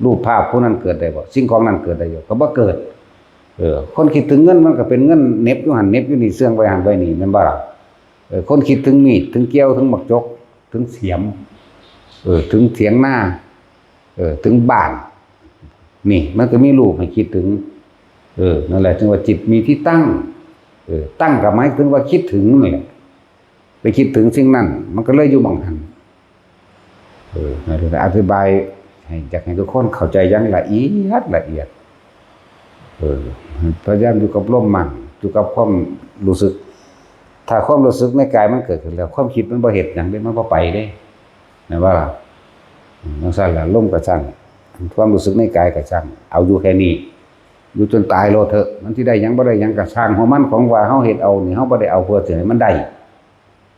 รูปภาพผู้นั้นเกิดได้บ่ สิ่งของนั้นเกิดได้อยู่ ก็บ่เกิด เออ คนคิดถึงเงินมันก็เป็นเงินเหน็บอยู่หั่นเหน็บอยู่นี่ เสื่องไว้หั่นไว้นี่ แม่นบ่ล่ะ เออ คนคิดถึงมีด ถึงเกี้ยว ถึงหมากจก ถึงเสียม เออ ถึงเถียงนา เออ ถึงบ้าน นี่ มันก็มีรูปให้คิดถึง เออ นั่นแหละ จึงว่าจิตมีที่ตั้ง เออ ตั้งก็หมายถึงว่าคิดถึงนั่นแหละ ไปคิดถึงสิ่งนั้น มันก็เลยอยู่หม่องหั้น เออ นั่นแหละ อธิบายให้ อยากให้ทุกคนเข้าใจอย่างละเอียดละเอียด เออ พยายามอยู่กับลมมั่ง อยู่กับความรู้สึก ถ้าความรู้สึกในกายมันเกิดขึ้นแล้ว ความคิดมันบ่เฮ็ดหยังเด้ มันบ่ไปเด้ แม่นบ่ล่ะ อืม จั่งซั้นล่ะ ลมก็ช่าง ความรู้สึกในกายก็ช่าง เอาอยู่แค่นี้ อยู่จนตายโลดเถอะ มันสิได้หยังบ่ได้หยังก็ช่างหัวมัน ของว่าเฮาเฮ็ดเอานี่ เฮาบ่ได้เอาเพื่อสิให้มันได้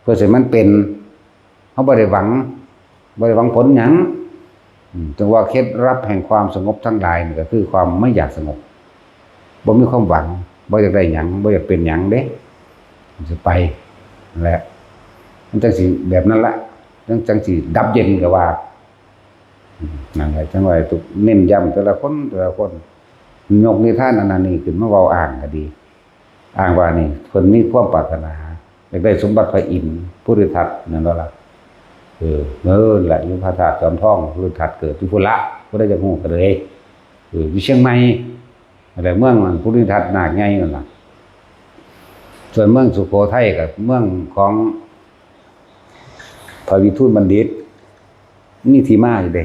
เพื่อสิให้มันเป็น เฮาบ่ได้หวัง บ่ได้หวังผลหยัง อืม จั่งว่าเคล็ดลับแห่งความสงบทั้งหลายนี่ก็คือความไม่อยากสงบ บ่มีความหวัง บ่อยากได้หยัง บ่อยากเป็นหยังเด้ มันสิไปนั่นแหละ มันจั่งสิแบบนั้นละ จั่ง จั่งสิดับเย็นก็ว่า อืม นั่นแหละ จั่งว่าให้ทุก เน้นย้ำแต่ละคน แต่ละคน ยกนิทานอันนั้นนี่ขึ้นมาเว้าอ้างก็ดี อ้างว่านี่เพิ่นมีความปรารถนา อยากได้สมบัติพระอินทร์ภูริทัตแม่นบ่ล่ะ เออ เออ แหละ อยู่พระธาตุจอมทอง ภูริทัตเกิดอยู่พุ้นละ ผู้ใดอยากฮู้ก็เลย เออ อยู่เชียงใหม่ อะไร เมืองนั้น ภูริทัตนาคใหญ่นั่นล่ะ ส่วนเมืองสุโขทัยก็เมืองของพระวิทูลบัณฑิต มีที่มาอยู่เด้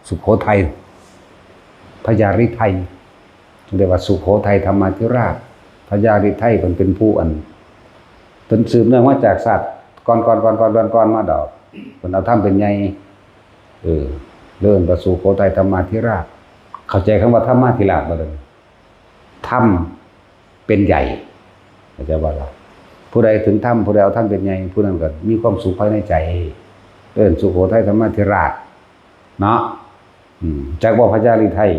สุโขทัย พญาฤทัย เรียกว่าสุโขทัยธรรมาธิราช พญาฤทัยเพิ่นเป็นผู้อัน เพิ่นสืบเนื่องมาจากชาติก่อนๆๆๆๆมาดอก เพิ่นเอาธรรมเป็นใหญ่ เออ เริ่มว่าสุโขทัยธรรมาธิราช เข้าใจคำว่าธรรมาธิราชบ่เด้อ ธรรมเป็นใหญ่ เข้าใจบ่ล่ะ ผู้ใดถึงธรรม ผู้ใดเอาธรรมเป็นใหญ่ ผู้นั้นก็มีความสุขภายในใจ เอิ้นสุโขทัยธรรมาธิราช เนาะ อืม จักบ่พญาฤทัย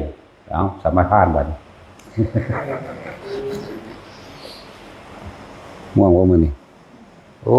เอา สมาทานบัดนี้ ง่วงบ่มื้อนี้ โอ้